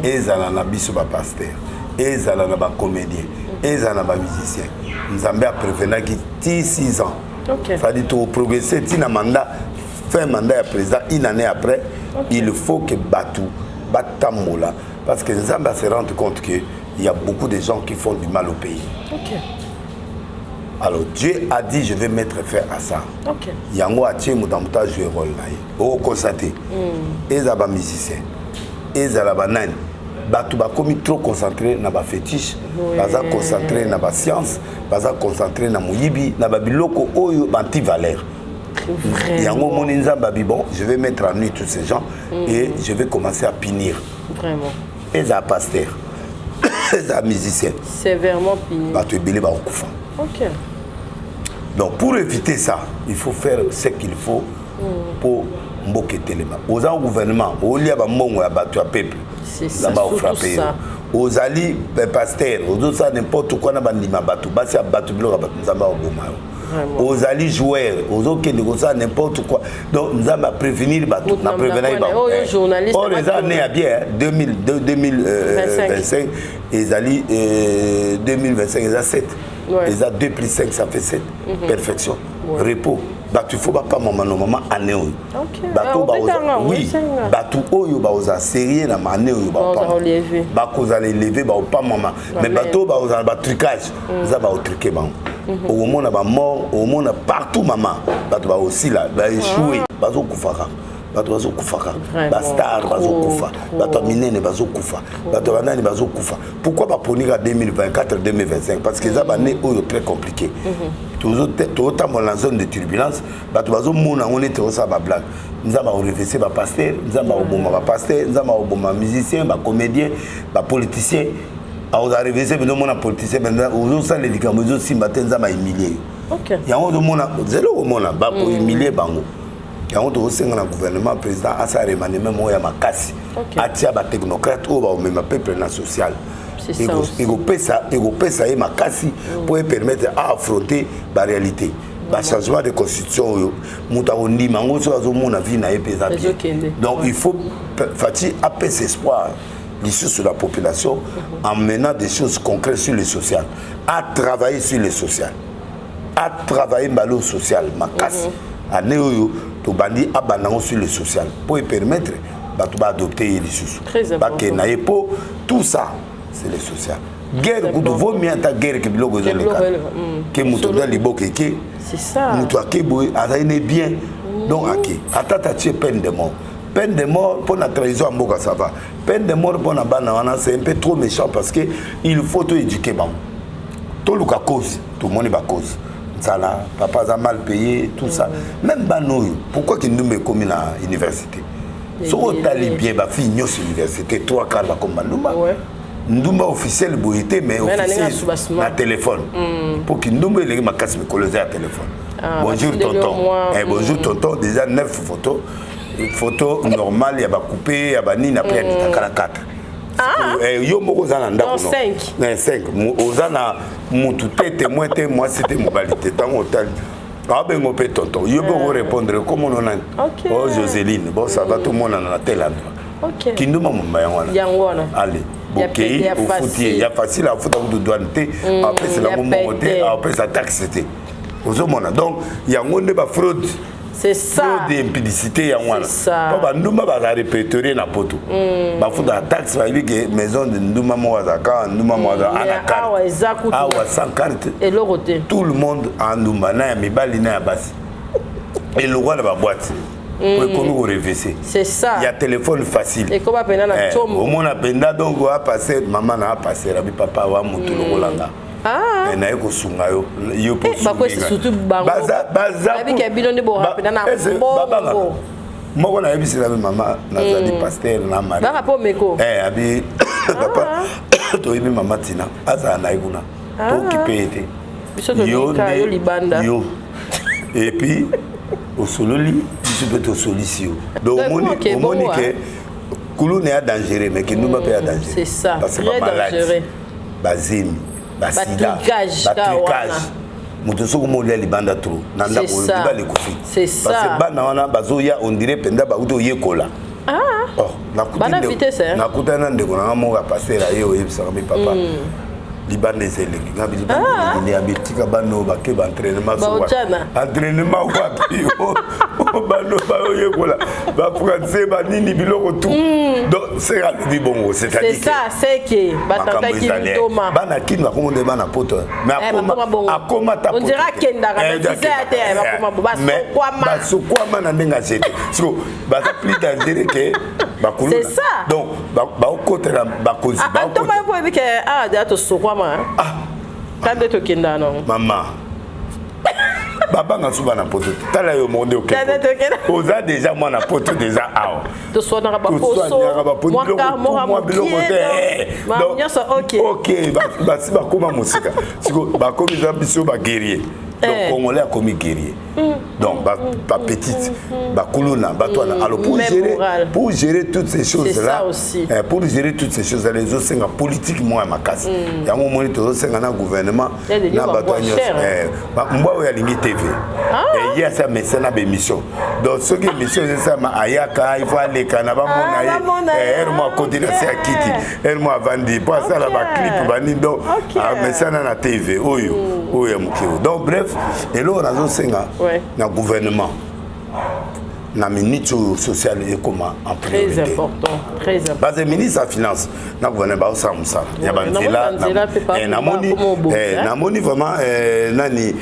ezala na biso bapasteur, ezala na bacomédien, ezala na bamusicien. Nzambe aprévenaki ti 6 ans, c'est-à-dire toprogresse ti na mandat, fin mandat ya président, une année après. Il faut que bato Batambola parce que Nzambe se rendre compte que il y a beaucoup de gens qui font du mal au pays. Alors Dieu a dit: je vais mettre fin à ça. Yango atie moto moto ajouer rôle na ye. Okonstate, ezala bamusicien, ezala banani, bato bakomi trop concentré na bafétiche, baza concentré na bascience, baza concentré na moyibi, na babiloko oyo bantivaleur. Yango omoni Nzambe abi: bon, je vais mettre en nu tous ces gens et je vais commencer à punir. Ezala pasteur, ezala musicien. Sévèrement puni. Bato ebele bakokufa. Donc pour éviter ça, il faut faire ce qu'il faut mpo mboka etelema. Oza gouvernement, olia bambongo ya bato ya peuple, Nzambe aofrappe yo. Ozali pasteur, ozosala n'importe quoi na bandima bato, basi ya bato, biloko ya bato, Nzambe akoboma yo. Ozali joueur, ozokende kosala n'importe quoi. Donc Nzambe aprévenir bato na prévenaki bango. Or eza année ya bien, 2025 ezali, 2025 eza 7, eza 2 plus 5, ça fait 7, perfection, repos. Bato, il faut bapamama normalement année oyo. Bato, oui, bato oyo bakozala sérieux na année oyo bakozala élevé, baopamama. Mais bato oyo bakozala batrucage, eza baotruquer bango. Okomona bamort, okomona partout, mama, bato baosila, baéchoué, bazokufa kaka. Bato bazokufa kaka, bastar bazokufa, bato ya minene bazokufa, bato ya banani bazokufa. Pourquoi baponi ka 2024, 2025? Parce que eza baannée oyo très compliqué. Tozotambola na zone de turbulence. Bato bazomona yango neti osala bablague. Nzambe akorenverser bapasteur, Nzambe akoboma bapasteur, Nzambe akoboma musicien, bacomédien, bapoliticien. Akozala renversé mpenza. Omona politicien mpenza ozosala likambo ezosimba te, Nzambe ahumilie yo. Yango ozomona zelo, okomona bakohumilie bango. Yango tokosenga na gouvernement, président asala remaniement moko ya makasi, atia batechnocrate oyo bakomema peuple na social. Ekopesa ye makasi mpo epermettre aaffronter baréalité, bachangement de constitution oyo moto akondima yango soki azomona vie na ye mpe eza bien. Donc il faut Fatshi apesa espoir lisusu la population en menant des choses concrètes sur le social, à travailler sur le social, à travailler mbalo social makasi. Année oyo tobandi, abanda yango sur le social mpo epermettre bato baadopte ye lisusu, bakende na ye, mpo tout ça, c'est le social. Guerre kutu, vaut mieux ata guerre ke biloko ezoleka, ke moto aza liboka eke, moto ake boye, azali ne bien. Donc ake ata tatie peine de mort, peine de mort mpo na trahison ya mboka, ça va. Peine de mort mpo na bana wana, c'est un peu trop méchant, parce que il faut toéduquer bango, toluka cause. Tomoni bacause: nzala, papa aza mal payé, tout ça. Même bana oyo, pourquoi kindumba ekomi na université? Soki otali bien, bafille nyonso université, trois quart bakoma bandumba. Ndumba officiel boye te, mais officiel na téléphone, mpo kindumba eleki makasi mikolo eza ya téléphone. Bonjour tonton, eh, bonjour tonton. Déjà neuf photo, photo normale ya bacoupe, ya banini, après ya mitakala 4. Yo moko oza na ndako, 5, oza na mutu te, témoin te, mwasi te, mobali te. Ntango otali, abengo mpe tonton, yo mpe okorépondre komono nani? O Joseline, bon, ça va, tomonana na tel endroit. Kindumba momba yango wana. Ale, bokei, ofuti ye, ya facile. Afuta kutu douane te, apesela yango mbongo te, apesa taxe te. Ozomona, donc yango nde bafraude. C'est ça. Fraude, impudicité, yango wana. Mpo bandumba baza répertorié na poto, bafutaka taxe, bayebi ke maison de ndumba moko azalaka, ndumba moko aza ana carte. Awa sans carte, eloko te. Tout le monde andumba, na ya mibali na ya basi, eloko na baboîte po ekomi korenverser. C'est ça. Ya téléphone facile. Ekoma mpenza na ntombo. Omona mpenza, donc apase mama na apase rabi, papa wa motu lokolanga naye kosunga yo, yo. Bakwesi surtout bango. Bayebi bino nde borapena na mbongo. Moko nayebisela be mama, nazali pasteur na mari. Baka mpo meko. Abi papa, toyebi mama Tina azala na ye kuna, tokipe ye te. Yo nde yo, et puis osololi biso mpe tosolisi yo. Donc omoni ke kuluna ya dangereux, mais kindumba mpe ya dangereux. C'est ça. Parce que bamaladi, bazemi, basida, batrucage, moto soki omolia libanda trop na ndako, libala ekufi, parce que bana wana bazoya, on dirait mpenza bauti oyekola. Nakutani na ndeko nanga moko ya pasteur, aye oyebisaka mi papa. Libanda eza elengi. Ngabi libanda elengi nde abi tika bana oyo bake ba entraînement so wapi? Baotiana. Entraînement wapi? Oh, bana oyo bayoyekola ba français ba nini biloko tout. Donc c'est alobi bongo, c'est-à-dire C'est ça, c'est que makambo batantaki ezali ntoma. bana kini bakoma nde bana poto mais Eh, bakoma bongo. akoma ta On dirait akendaka, mais visa ya te, bakoma bo, basokwama. basokwama na ndenge azete siko baza plus dangereux que bakuluna C'est ça. Donc baokotela bakonzi. Ah, ah, ntoma yo mpo oyebi ke awa deya tosokwama ka nde tokendaka nango. Mama, babanga so bana poto te. Tala yo moko nde Tala tokenda. Oza déjà mwana poto déjà awa. Toswanaka baposo. Toswaniaka baposo. Mwa Biloko mwa mwa biloko te. Donc, nyonso ok. Ok, basi bakóma mosika siko bakomi eza biso baguerrier. Donc congolais akomi guerrier, donc bapetite bakuluna bato wana. Alors pour Même gérer moral. pour gérer toutes ces choses C'est là ça aussi. Pour gérer toutes ces choses là, ezosenga politique moko ya makasi. Yango omoni tozosenga na gouvernement Ya de na mbwa bato nyonso. cher, hein. Mbwa oyo alingi TV, ye asi amesa na baémission. Donc soki émission ezosalama, ayaka, il faut aleka na bamona Ah, ye. bamona ye. Heure mo akoti na se ya kiti, heure mo avandi mpo asala baclip banini. Donc amesana na TV oyo oyo ya moke oyo. Donc bref, eloko nazosenga na gouvernement na minute oyo, social ekoma en Très priorité. important, très important. Parce que ministre ya finance na gouvernement baosala mosala ya banzela. Namoni banzela mpe Namoni bakoma obongisa. Namoni vraiment nani,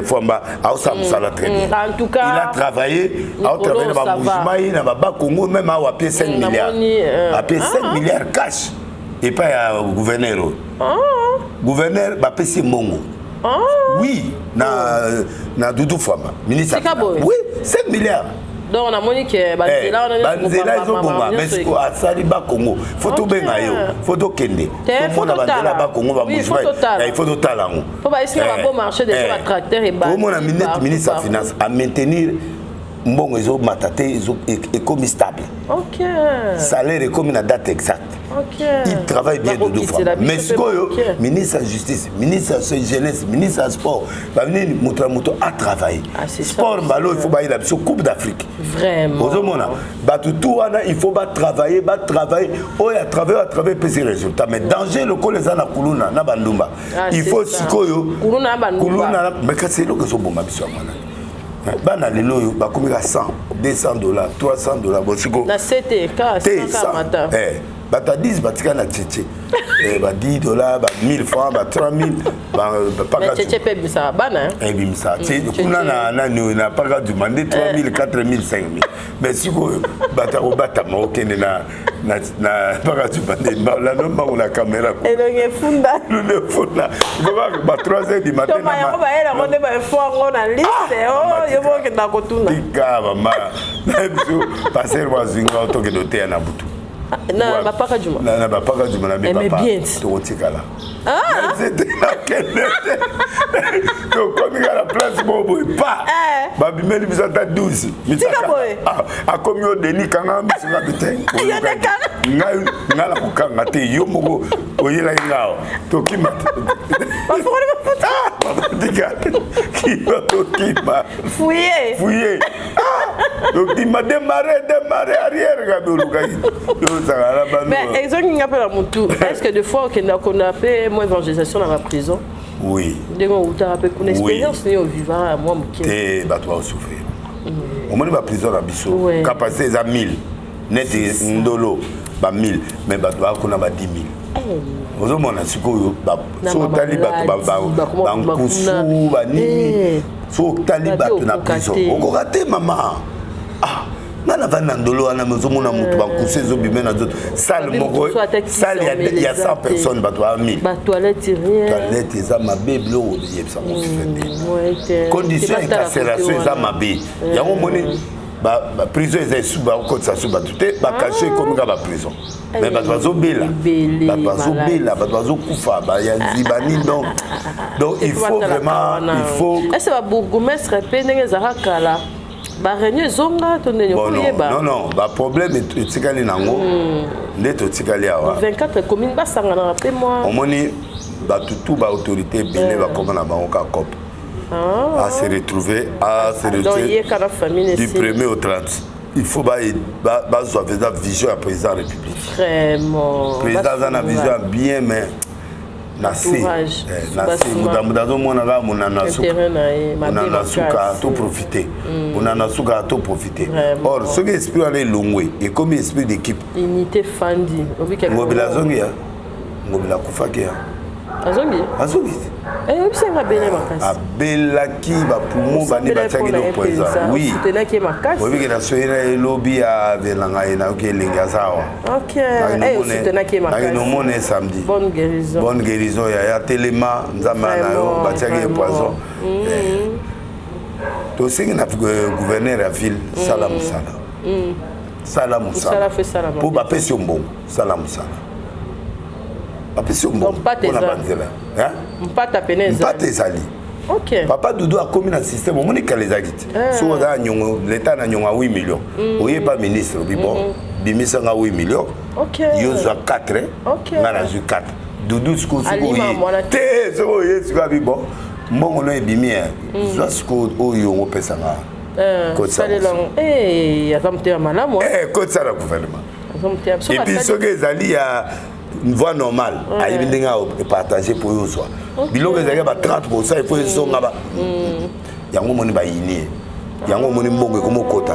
Fwamba aosala mosala très bien. En tout cas, il a travaillé, aotravaille na mikolo, ça va. bambuji-mayi na babakongo, même awa apie 5 milliards. Namoni, Apie 5 milliards cash epai ya gouverneur oyo. Gouverneur bapesi ye mbongo. Oui, na Doudou Fwamba, ministre ya Sika finance. boye. Oui, 5 milliards. Donc namoni ke banzela wana nyonso Banzela ezobonga, mais siko asali bakongo, faut tobenga yo, faut tokende Te, faut tomona banzela totala. bakongo. Oui, faut totala. Il faut totala yango. Po bayesika ba bon marché déjà, ba tracteur ebandi Omona minute partout, ministre ya partout. finance a maintenir mbongo ezomata te, ekomi stable. Salaire ekomi na date exacte. Il travaille bien, Doudou Bakokitela Fwamba. biso Mais mpe sikoyo moke. Ministre ya justice, ministre ya jeunesse, ministre ya sport, banini, moto na moto a travaillé. Ah, c'est ça Sport aussi, mbalo il faut bayela biso Coupe d'Afrique. Vraiment. Ozomona bato tu wana, il faut batravailler, batravailler. Oyo atravaille, oyo atravaille, epesi résultat. Mais danger lokola eza na kuluna na bandumba, Ah, il c'est faut ça. sikoyo Kuluna na bandumba. Kuluna mais kasi eloko ezoboma biso yango wana. Bana lelo oyo bakomi ka 100, 200 dollars, 300 dollars. Bon, sikoyo Na sete ka te saka mata. Bato ya 10 batika na tietie, ba 10 dollars, ba 1000 francs, ba 3000. Mais tietie mpe ebimisaka bana, hein? Ebimisa kuna na nani oyo na paka duma nde 3000, 4000, 5000. Mais sikoyo bato ya kobatama okende na paka duma nde lando mbango na caméra. Elongi efunda. Lune efunda ba 3 heures du matin. Toma yango bayelako nde baefo yango na liste oyo bokenda kotuna. Tika mama na biso, pasteur wazinga tokende oteya na butu. Na bapaka juma. Na bapaka juma na Eh, mais bipapa. bien. Tokotikala te, nakende te. Tokomi kaka na place moko boye pa Eh. babimeli biso ata 12. Tika boye. Akomi yo deni kanga miso ngabi te. Yo nde kanga. Ngai ngai na kokanga te, yo moko oyelaki nga awa, tokima te. Bafungoli mafuta. Tika kima, tokima. Fouye. Fouye tokima, démarre, démarre arrière, ngabi olukaki tozala na bano. Mais ezongi nga mpe na motu, est ce que des fois okenda kona mpe mwa évangélisation na baprison? Oui. Ndenge outaka mpe kuna, expérience nini ovivaka ya mwa moke? Te, bato baosouffrir. Omoni baprison na biso, capacité eza 1000 neti Ndolo ba 1000, mais bato baa kuna ba 10 000. Ozomona sikoyo, Na so otali bato mamaladi, bakoma bankusu bakuna. banini. So otali Babi bato na okoka prison, te. okoka te mama. Ah, nga navandi na Ndolo wana, mais ozomona moto bankusu ezobime na nzoto. Salle Babi moko, mosusu ata kisi salle ya omeleza 100 te. personnes, bato baa 1000. Batoilette, rien. Toilette eza mabe, biloko yebisa mofife nde Ouais, te. condition Te ya batala incarcération kote eza wana. mabe. Yango omoni prison eza esu, bakotisa su bato te, bacachot ekomi kaka baprison, mais bato bazobela. Ebele, Bato bazobela, bato bazokufa, ya nziba nini. Donc il faut vraiment, il faut Ese babourgmestre mpe ndenge ezalaka kala, baréunion ezonga to ndenge? Bon, non, Koyeba. non, baproblème etikali nango nde totikali awa. 24 commune basanganaka mpe mwa. Omoni bato tu, baautorité ebele bakoma na bango ka cope à se retrouver, à se Donc retrouver yeka na famille. Du Esi 1er au 30, il faut bazwa mpenza vision ya président ya République. Vraiment. Président aza na vision ya bien, mais Na se eh, na se moto moto azomona kaka monano ya suka, monano ya suka to profite, monano ya suka to profite. Or soki esprit wana elongwe, ekomi esprit d'équipe, unité fandi. Ngobila azongi ya Ngobila akufaki ya Azongi. Azongi. Oyebisi nga abele makasi. Abelaki bapoumon, bani batiaki no poison. Oui, tenaki ye makasi. Oyebiki na soyi na elobi ya velanga ye, nayoki elengi aza awa. Osutenaki ye makasi. Nakende omona ye samedi. Bonne guérison. Bonne guérison yaya, telema, Nzambe na yo. Batiaki ye poison. Tosengi na gouverneur ya ville, sala mosala, sala mosala mpo bapesi yo mbongo, sala mosala, bapesi yo mbongo mpona banzela. Mpata pene. Mpata ezali. Papa Dudu akomi na système. Omoni, kala ezalaki te. Soki oza na nyongo, leta na nyongo ya 8 million, oye pa ministre, obi: "Bon, bimisanga 8 million." Yo zwa 4, nga nazwi 4. Dudu sikoyo, soki oye te, soki oye sikoyo, abi: "Bon, mbongo no ebimi, zwa sikoyo oyo yongo opesanga." Aza motema malamu. Kotisa na gouvernement. Et puis soki ezali ya voie normale, ayebi ndenge epartage mpo oyo ozwa biloko ezalaki ba 30, il faut ezonga ba yango. Omoni, bayini ye yango, omoni mbongo ekomi okota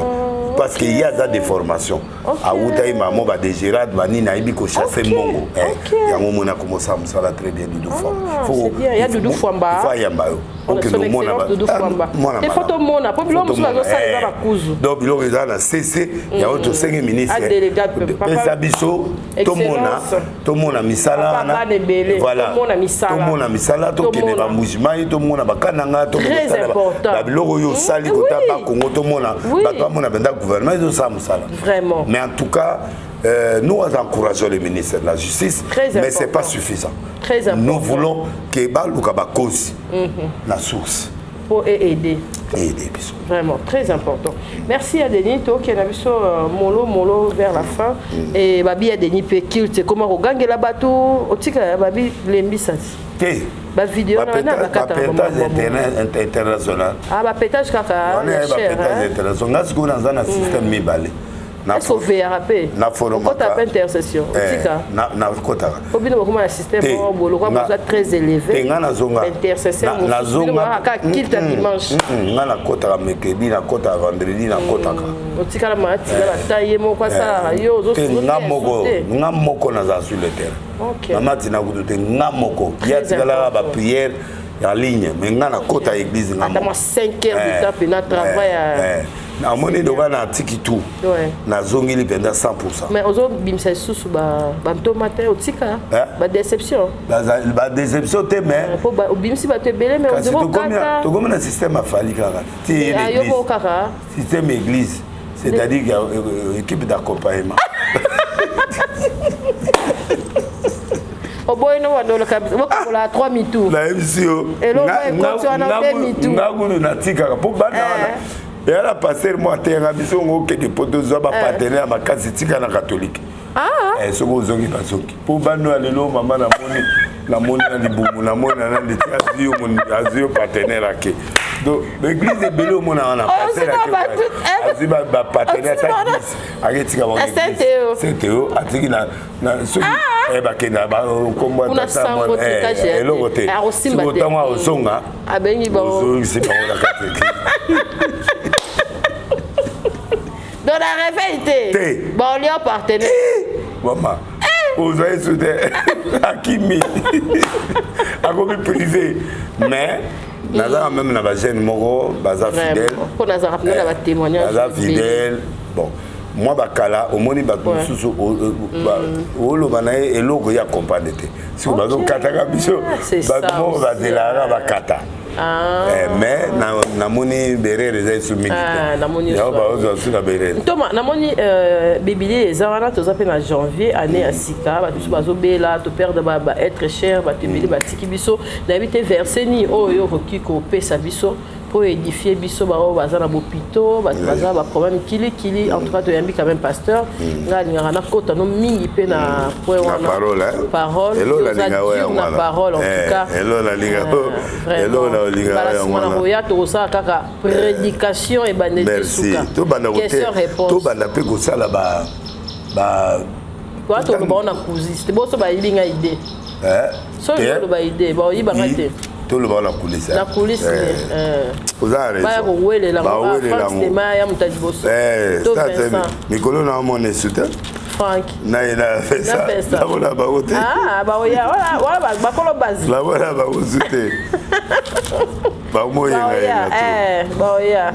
parce que ye aza de formation, awuta ye mamo badégérade banini, ayebi kochasse mbongo. Yango omoni akomosala mosala très bien. Dudu Fwamba, faut ayamba yo, okende omona. Tomona po biloko mosusu bazosala eza bakuzu. Donc biloko eza na cc yango, tosengi ministre, pesa biso tomona, tomona misala wana. Voilà, tomona misala, tokende bambujimayi, tomona bakananga, tokende babiloko oyo osali kota bakongo, tomona bato bamona mpenza gouvernement ezosala mosala. Vraiment. Mais en tout cas, nous encourageons le ministre de la Justice, Très mais ce n'est pas suffisant. Très important. Nous voulons que baluka bakosi la source. Pour aider. Aider biso. Vraiment, très important. Merci à Denis, tokei na biso molo molo vers la fin. Et babi ya Denis pe culte comment kogangela bato otika babi lembisa te. Bavideo na na bakata bapétage international. Ah, bapétage kaka. Wana bapétage international. Nga sikoyo naza na système mibale. Est-ce que VRA pe na okota pe intercession, otika? Nakotaka. Po bino bokoma na système moko bolokwa boza très élevé. Te, nga nazonga. Intercession Nazonga. Kaka culte ya dimanche. Nga nakotaka mercredi, nakotaka vendredi, nakotaka. Otikala maatika bata ye moko asalaka yo. Te, nga moko, nga moko naza sur le terrain. Mama tina kutu te, nga moko. Ye atikalaka baprière en ligne, mais nga nakota église nga moko. 5 heures de temps pena travail. Namoni loka na atiki tout, nazongeli mpenza 100. Mais ozobimisa lisusu bantoma te, otika badéception? Badéception te, mais Obimisi bato ebele, mais tokomi na système afali kaka ti kaka. Système église, c'est-à-dire équipe d'accompagnement. Oboyi no wadoloka bokabola 3 mitu. Nayebisi yo, nga kutu natikaka mpo bana wana eya na pasteur mo ateyaka biso ngo: okende mpo tozwa bapartenaire ya makasi, tika na catholique. Soki ozongi, bazongi mpo bano ya lelo. Mama, namoni, namoni na libumu, namoni na nani ti azwi yo partenaire ake. Donc baeglise ebele omona wana, pasteur azwi bapartenaire ata 10, aketika bango Saint-Théo, atiki na soki bakenda bakombo eloko te. Soki otango azonga, ozongisi bango na kati église. Donc na réveil te? Te. Baolia partenaire. Mama, ozwa yesu te, akimi, akomi privé. Mais nazaka même na bajeune moko baza fidèle. Mpo nazalaka mpena na batémoignage. Baza fidèle. Bon, mwa bakala, omoni bato mosusu oloba na ye eloko ye acomprendre te. Soki bazokataka biso, bato moko bazelaka bakata. Mais namoni berere eza esu mingi te, yango baozwa su na berere. Ntoma, namoni bibilie eza wana. Toza mpe na janvier, année ya sika. Bato biso bazobela, toperdre baêtre cher, bato ebele batiki biso. Nayebi te verset nini oyo okoki kopesa biso mpo édifie biso, baoyo baza na bopito, bato baza na baproblème kilikili. En tout cas, toyambi quand même pasteur. Ngai alingaka nakota no mingi mpe na point wana, parole na parole. En tout cas, nsima na koya, tokosala kaka prédication ebandeli suka, question réponse. Tobanda mpe kosala ba Toa toloba wana cousiste boso bayebi ngai idée. Eh, Soki oloba idée, baoyibanga te. Toloba na coulisse. Na coulisse. Eh. Oza na raison. Baya kowelela ngo. Frank Sema ya moto ya liboso. Eh, To Vincent. Mikolo na omona esu te. Frank. Na ye na pesa. Namona bango te. Ah, baoya wala wala bakolo bazi. Namona bango su te. Bamoyenga yenga to. Eh, baoya.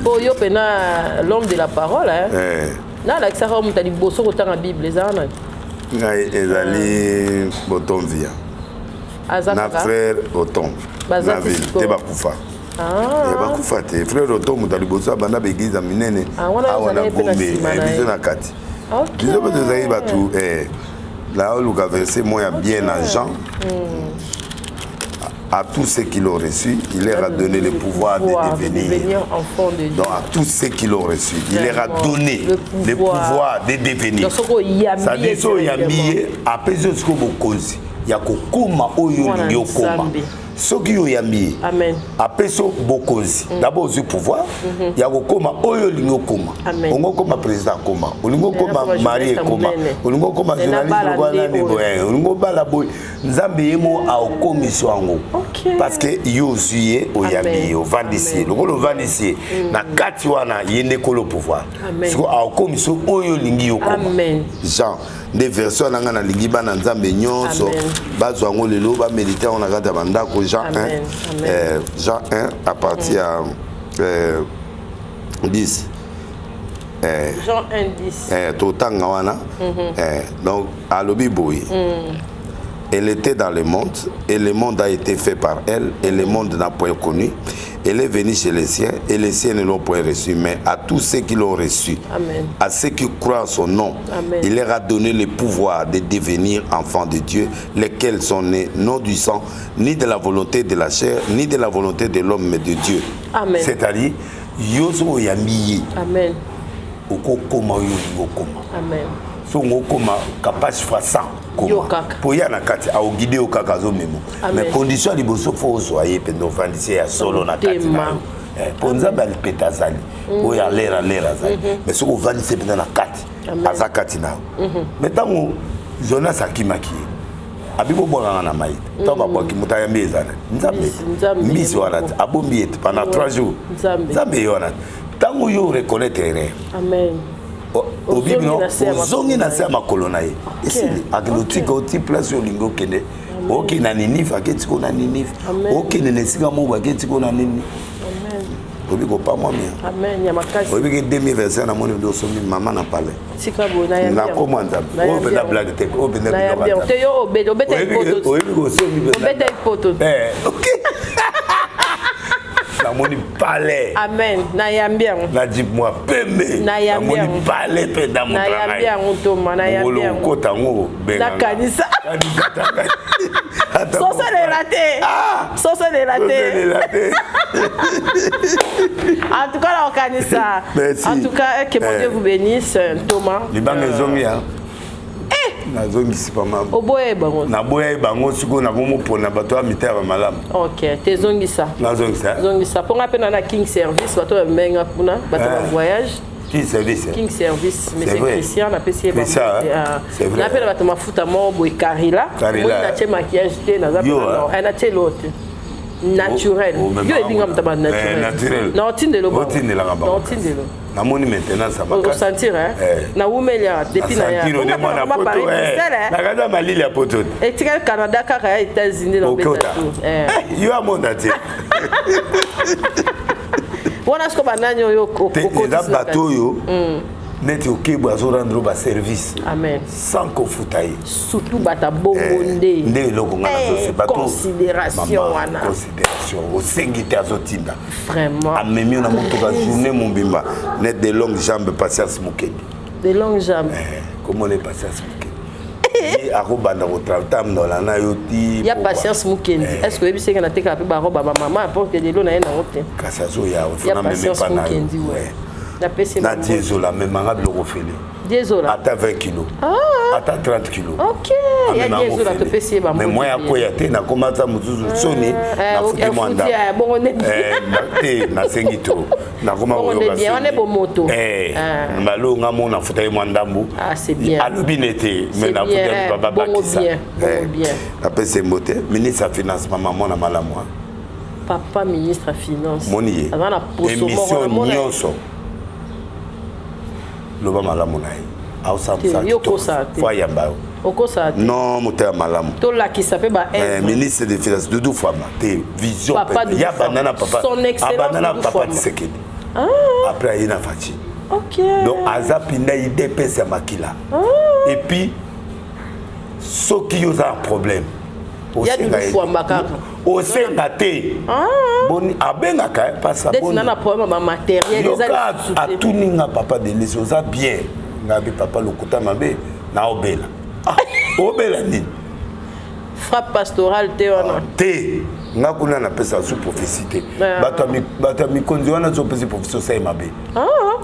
Po yo pena l'homme de la parole hein. Eh. Nalakisaka moto ya liboso kotanga Bible eza wana. Ngai ezali botomvia. Na frère Oton. Na ville te bakufa. Ah. Eh, bakufa te. Frère Oton moto ya liboso abanda ba église ya minene ah, awa na Gombe, eh, biso na kati. Biso mpe tozali bato eh, naoluka verset moko ya bien na Jean. À tous ceux qui l'ont reçu, il leur a donné le pouvoir, de devenir, de devenir enfant de Dieu. Donc à tous ceux qui l'ont reçu, il leur a donné le pouvoir de devenir. C'est-à-dire soki oyambi ye, apesi yo sikoyo bokonzi ya kokoma oyo olingi okoma. Soki yo oyambi ye, apesi yo bokonzi, d'abord ozwi pouvoir ya kokoma oyo olingi okoma. Olingi okoma président akoma, olingi okoma mari ekoma, olingi okoma journaliste lokola nani boye, olingi obala boye. Nzambe ye mo aokomisa yango parce que yo ozwi ye, oyambi ye, ovandisi ye, lokola ovandisi ye na kati wana, ye nde kolo pouvoir. Siko aokomisa oyo olingi yo koma. Jean nde version wana ngai nalingi bana Nzambe nyonso bazwa yango lelo, bamedite yango na kati ya bandako. Jean 1, Jean 1 à partir ya 10. Jean 1 10. Totanga wana. Donc alobi boye: Elle était dans le monde, et le monde a été fait par elle, et le monde n'a point connu. Elle est venue chez les siens, et les siens ne l'ont point reçue. Mais à tous ceux qui l'ont reçu, Amen. À ceux qui croient en son nom, Amen. Il leur a donné le pouvoir de devenir enfants de Dieu, lesquels sont nés non du sang, ni de la volonté de la chair, ni de la volonté de l'homme, mais de Dieu. Amen. C'est-à-dire, yo soki oyambi ye, Amen. okokoma oyo olingi okoma. Amen. Soki okoma capage fois 100, Yo koma kaka. po ya na kati aoguide yo kaka, azomema. Amen. Mais condition ya liboso, fo ozwa ye mpenza, ofandisi ye ya solo na kati na Motema. yo. Po Nzambe alipeta azali oyo alere alere azali, mais soki ovandisi ye mpenza na kati, Amen. aza kati na yo. Mais ntango Jonas akimaki ye, abi bobwakanga na mai te, ntango babwaki moto ayambi eza nani? Nzambe. Mbisi, Nzambe. Mbisi wana te abombi ye te pendant 3 jours. Nzambe. Nzambe ye wana te. Ntango yo reconnaître erreur, Amen. obi Ozongi na se ya ozongi na se ya makolo na ye, esili. Akende otika oti place oyo olingi okende. Okende na Ninive, aketika na Ninive. Amen. Okende na esika moko, aketika na nini. Amen. Oyebi kopamwamia. Amen ya makasi. Oyebi ke 2021 namoni nde osombi mama na palais. Tika boye, nayambi Na yango. komwa Nzambe oyo Nayambi mpenza yango. blague te, oyo mpenza biloko Nayambi ya yango Nzambe. te. Yo obeta obeta ipoto. Oyebi kosombi mpenza. Obeta ipoto. Eh, ok, namoni palais. Amen, nayambi yango. Na jeep mwa pembe. Nayambi Namoni yango. palais mpenza moto na Nayambi ngai. yango, Toma, nayambi Mokolo yango. okota yango, benganga. Nakanisa. Kanisa ata Sosolela te. Ah! Sosolela te. Sosolela te. En tout cas nakokanisa. Merci. En tout cas, que mon Eh. Dieu vous bénisse, Thomas. Libanga ezongi ya nazongisi pama. Oboya ye bango. Naboya ye bango, sikoyo nakomopona bato ya mitema malamu. Ok, te, zongisa. Nazongisa. Zongisa mpo nga mpe na King Service, bato bamenga kuna, bato Eh. ba voyage. King Service. King Service, monsieur vrai. Christian, napesi ye. Christian, hein? C'est vrai. Na mpe na bato mafuta moko boye, Karila. Karila. Moi natie maquillage te, naza Yo, mpe hein? natie elo te, naturel. Oh, oh, Yo ebinga moto ba Eh, naturel. Na otindelo bango. Otindelaka Na bango. otindelo. Namoni maintenant ça makasi. Osentir, hein? Eh. Nawumeli awa depuis na ya Nasentir nde mwana poto, eh. Na kati ya malili ya poto te. Etikali Canada kaka, ya États-Unis na Okota. obeta tout. Eh. Eh, yo amonda te. Wana siko banani oyo Te, eza okotisi na bato kati? oyo neti okebwe azorendre baservice Amen. sans kofuta ye. Surtout bato bongo nde. Nde eloko nga Eh, nazose bato. Considération Mama, wana. Considération, osengi te, azotinda. Vraiment. Amemi yo na motuka journée mobimba, net de longue jambe, Patience Mokendi. De longue jambe. Komona Patience Mokendi, ye akobanda kotambola na yo ti Ya Patience Mukendi, est ce que oyebi senge natekaka mpe baroba bamama mpo ke lelo na ye nango te? Kasi azoya. Ya Patience Mukendi, we napesi ye Na bango. Diezola amemanga biloko fele. Diezola. Ata 20 kilo. Ah. Ata 30 kilo. Ok, ya Diezola topesi ye bambote. Mais moi ya kweya te, nakoma ata mosusu soni, nafuti mwa ndambo. Bongo nde te, nasengi trop. Nakoma koyoka soni. Wana bomoto. Mbalo nga mo nafuta ye mwa ndambo. Ah, c'est bien. Alobi ne te, mais nafuta ye papa bakisa. Bongo bien, bongo bien. Napesi ye mbote, ministre ya finance, mama mwana malamu. Papa ministre ya finance. Moni ye. Aza na poso moko émission nyonso. Loba malamu na ye. Aosala kitoko. Ayamba yo. Okosala te. Non, motema malamu. Tolakisa mpe ba eh, ministre de finance Doudou Fwamba te vision papa ya banda na papa. Son excellence abanda na papa Tshisekedi. Ah. Après aye na Fatshi. OK. Donc aza pinda IDPS ya makila. Ah. Et puis soki yo oza na problème ya Doudou Fwamba kaka. Osenga te. Boni abengaka pasa boni. Na problème ba matériel eza atuni nga papa Denis oza bien. Nga be papa lokuta mabe na obela. Ah, obela nini? Frappe pastorale te wana. Te. Nga kuna napesa su prophétie te. Bato ya mikonzi wana so opesi prophétie osali mabe.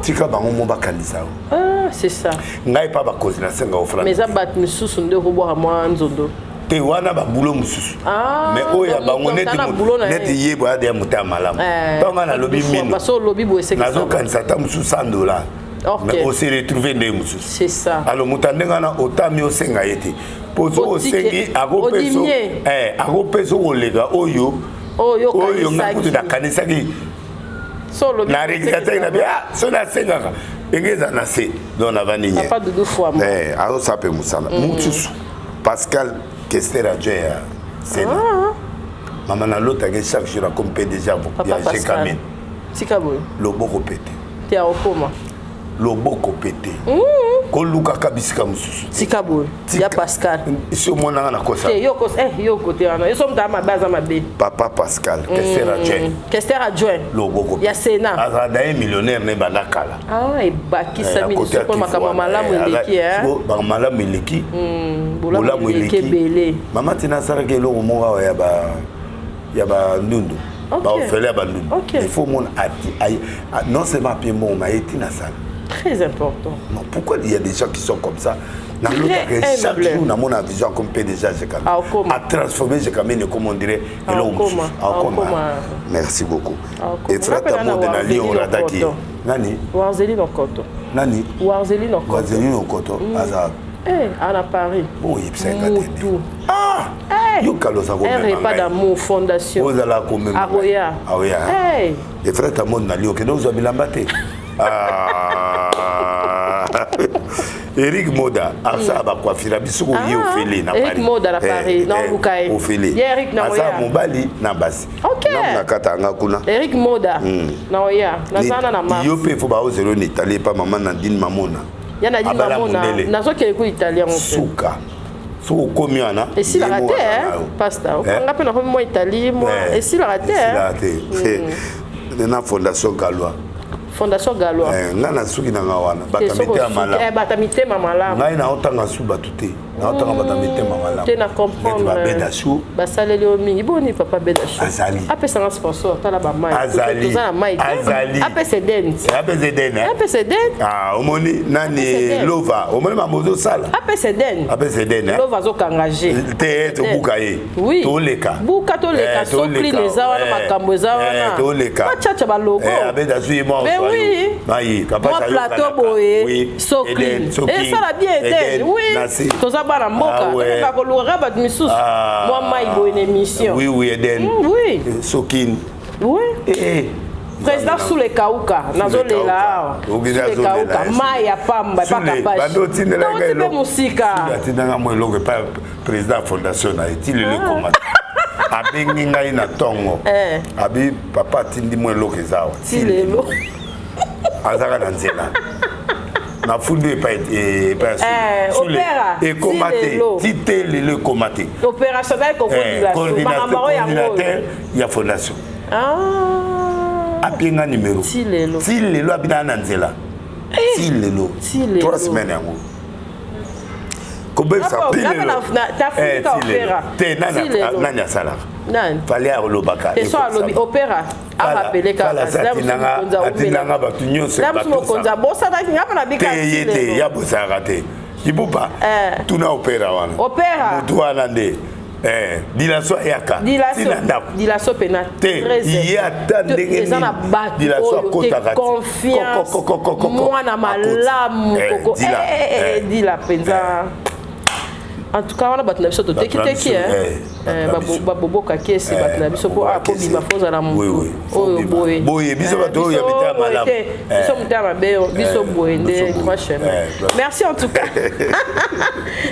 Tika bango mo bakanisa yo. Ah, c'est ça. Ngai pa bakonzi nasenga ofrande. Mais eza bato misusu nde okobwaka mwa nzondo. Te wana babulo mosusu. Mais oyo ya bango neti ye boya deya moto ya malamu. Ntango nga nalobi mino nazokanisa ata mosusu 100 dollars. Mais ose retrouve ndenge mosusu. C'est ça. Alors moto ya ndenge wana otami osenga ye te. Po soki osengi akopesa okoleka oyo oyo nga kutu nakanisaki na regretaki na bia so nasengaka ndenge eza na se donc navandi nye azosala mpe mosala mosusu. Pascal Kester adjoint ya Sénat. Mama nalotaki chaque jour akomi PDG ya Gécamines. Tika boye. Loboko pete. Te akokoma. Loboko pete. Kolukaka bisika mosusu. Tika boye. Ya Pascal. Si omonanga nakosa. Te yo kosa eh yo kote wana. Yo so mutu mabe aza mabe. Papa Pascal Kester adjoint. Kester adjoint. Loboko. Ya Sénat. Azala daye millionnaire ne banda kala. Ah ebakisami lisusu makambo malamu eleki eh. Makambo malamu eleki. Bolamu eleki ebele. Mama tina asalaki eloko moko awa ya ba ya ba ndundu. Ba orphelin ya ba ndundu. Il faut mona non seulement apie mbongo mais aye tina sala. Très important. Non, pourquoi il y a des gens qui sont comme ça? Chaque jour, dans mon vision comme PDG Gécamines. A transformé Gécamines, comme on dirait, et l'homme. Merci beaucoup. Et frère Tamo de Nali, on l'a dit. Nani? Warzeli Nokoto. Nani? Warzeli Nokoto. Warzeli Nokoto. Aza. Eh, à Paris. Bon, il s'est Ah! Yo kalosa ko Un repas d'amour fondation. Ozala ko même. Aroya. Aroya. Hey. Et frère Tamo de Nali, ok, donc vous avez l'ambaté. Ah. Eric Moda, asa ba coiffure biso ko ye ofele na Eric Moda na Paris, na luka ye. Ofele. Ye Eric na Asa mobali na basi. OK. Na na kata nga kuna. Eric Moda. Na oya, na zana na mars. Yo pe faut ba ozelo ni Italie pa maman Nadine Mamona. Ya Nadine Mamona. Nazo kele ku Italie ngo. Suka. Soko komi wana. Esilaka te, pasteur. Nga pe na komi moi Italie, moi esilaka te. Esilaka te. Na fondation Galois. Fondation Galois. Nga na suki na nga wana bata mitema malamu. Bata mitema malamu. Ngai na otanga su bato te. Na otanga bata mitema malamu. Te na comprendre. Ba beda su. Basaleli yo mingi boni papa beda su. Azali. Apesa nga sponsor tala ba mai. Azali. Toza na mai. Azali. Apesa Eden. Apesa Eden. Apesa Eden. Ah omoni nani Lova. Omoni mamozo sala. Apesa Eden. Apesa Eden. Lova azokanga G. Te tobuka ye. Oui. Toleka. Buka toleka. So clean eza wana makambo eza wana. Toleka. Bachacha ba logo. Abeda su ye mwa. Mais oui. Mai, Mwa plateau boye. So clean. Et ça la bien Eden. Oui. Toza bana mboka. Tokoka koluka bato misusu. Mwa mai boye na émission. Oui oui Eden. Oui. Sokin. Oui. Eh. Président Soule Kauka, nazolela awa. Soule Kauka, mai ya pamba, epa kapashi. Bando otindela ngai eloko. Mosika. Atindanga mwa eloko epa président fondation na ye, ti lelo ekoma. Abengi ngai na tongo. Abi papa atindi mwa eloko eza awa. Ti lelo. Azaka na nzela. Nafundi epai ya Soule. Ekoma te. Ti te lelo ekoma te. Opérationnel coordinateur ya fondation. Apie nga numéro. Ti lelo. Ti lelo abina na nzela. Ti lelo. 3 semaines yango. Kobebisa ti lelo. Te nani asalaka? Fallait alobaka. Te so alobi opéra. Arapele kaka. Atindanga bato nyonso. Mokonzi abosanaki nga mpe nabika te ye te ya bosalaka te. Ipupa Eh. Tuna opera wana. Opera. Mutu wana nde. Eh, dilaso ayaka. Tina ndako. Dilaso pena. Te, ye ata ndenge eza na bato Dilaso oyo te akotaka ti. confiance. Ko, ko, ko, ko, ko, ko. Mwana malamu Eh, koko. Dila. Eh, eh, eh, Eh. Dila penza. En tout cas wana bato na biso totekiteki Bato na biso, eh, bato na biso. baboboka kesi bato na biso mpo baboboka kesi. akobima fo ozala Oui, oui, motu faut oyo bima. boye. Boye, biso Eh, bato oyo ya biso mitema boye malamu. te. Eh. Biso motema mabe oyo, biso Eh, boye nde biso boye. droit chemin. Eh, droit- Merci en tout cas,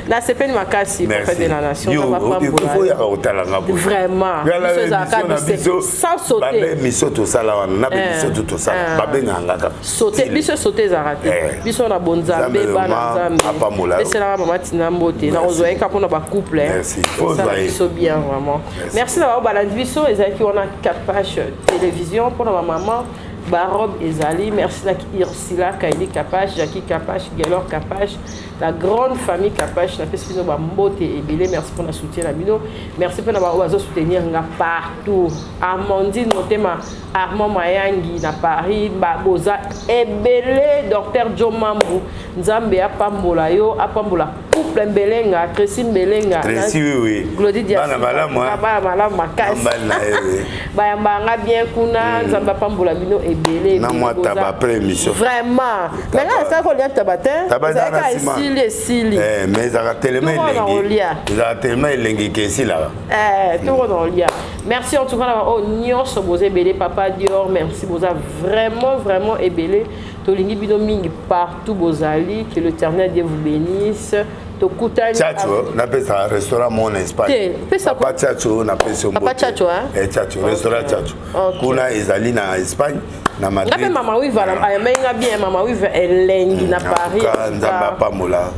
nasepeli makasi, prophète de la nation. Yo, Nzambe apambola. faut yaka kotala nga boye. Vraiment, Ngala biso ezalaka émission na biso sans sauter. Babe émission tosala wana na émission to tosala, Eh. babengaka nga kaka. Sauter, biso sauter ezalaka te. Eh. Biso na bonzambe, Nzambe bana vraiment Nzambe. apambola yo. Eselaka mama Tina mbote. Nakozwa ye kaka mpona bacouple. Merci. Faut Esala ozwa ye. biso bien vraiment. Merci na bango balandi biso. Ezalaki wana Capage Télévision mpona bamama, barobe ezali. Merci na Ursula Kaili Capage, Jackie Capage, Gelor Capage, la grande famille Capage. Napesi bino bambote ebele. Merci mpona soutien na bino. Merci mpe na bango bazosoutenir nga partout, Amandine Motema, Armand Mayangi na Paris, boza ebele. Docteur Jo Mambu, Nzambe apambola yo, apambola couple Mbelenga, Tracy Mbelenga. Tracy, oui. Glody Dias. Bana malamu, hein. Bana malamu makasi. Bana na ye, oui. Bayambanga bien kuna. Nzambe apambola bino ebele. Na ebele. mwa taba après émission. Vraiment, mais nga nasala kolia taba te. Taba eza na Ezalaka nsima. esili, esili. Eh, mais ezalaka telema Tout wana elengi. kolia. Ezalaka telema elengi ke esilaka. Eh, tout le monde lia. Merci en tout cas na oyo nyonso boza ebele. Papa Dior, merci, boza vraiment vraiment ebele. Tolingi bino mingi partout bozali. Que l'Éternel Dieu vous bénisse. Tokutani. Chacho, napesa restaurant mo na Espagne. Te, pesa Papa Chacho, napesi yo Papa mbote. Chacho, hein? Eh, Chacho, restaurant Chacho. Kuna ezali na Espagne, na Nga mpe Madrid. Mama Wiva ayambai nga bien. Mama Wiva elengi na En Paris. tout cas, Nzambe apambola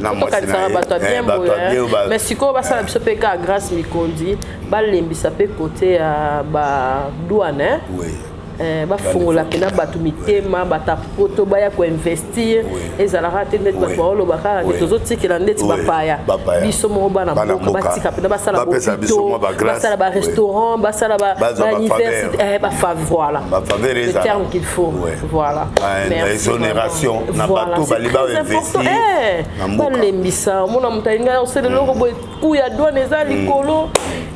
na mwasi na Tokanisaka ye. bato ya Eh, bien bato ya boye. bien Mais sikoyo basala biso mpe kaka grâce, mikondi balembisa mpe kote ya badouane. Oui. Eh, bafungola mpena bato mitema, bato ya poto baya koinvestir. Ezalaka te ndeti bato baoloba kaka ke tozotikela ndeti bapaya. Bapaya. Biso moko bana Bana mboka mboka. batika mpena basala Bapesa biso bopito, mwa bagrâce. basala barestaurant, basala Bazwa bauniversité, bafaveur. voilà, Bafaveur le ezala. terme qu'il faut. Voilà. Ba- Merci exonération vraiment. na Voilà, bato c'est bali très bainvestir important. Eh, na mboka. balembisa. Omona moto alingi osala eloko boye, ku ya douane eza likolo.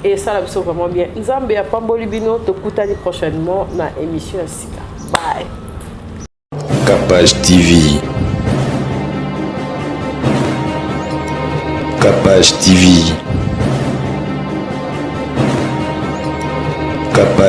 Esala biso vraiment bien. Nzambe apamboli bino. Tokutani prochainement na émission ya sika. Bye. Capage TV. Capage TV. Capage.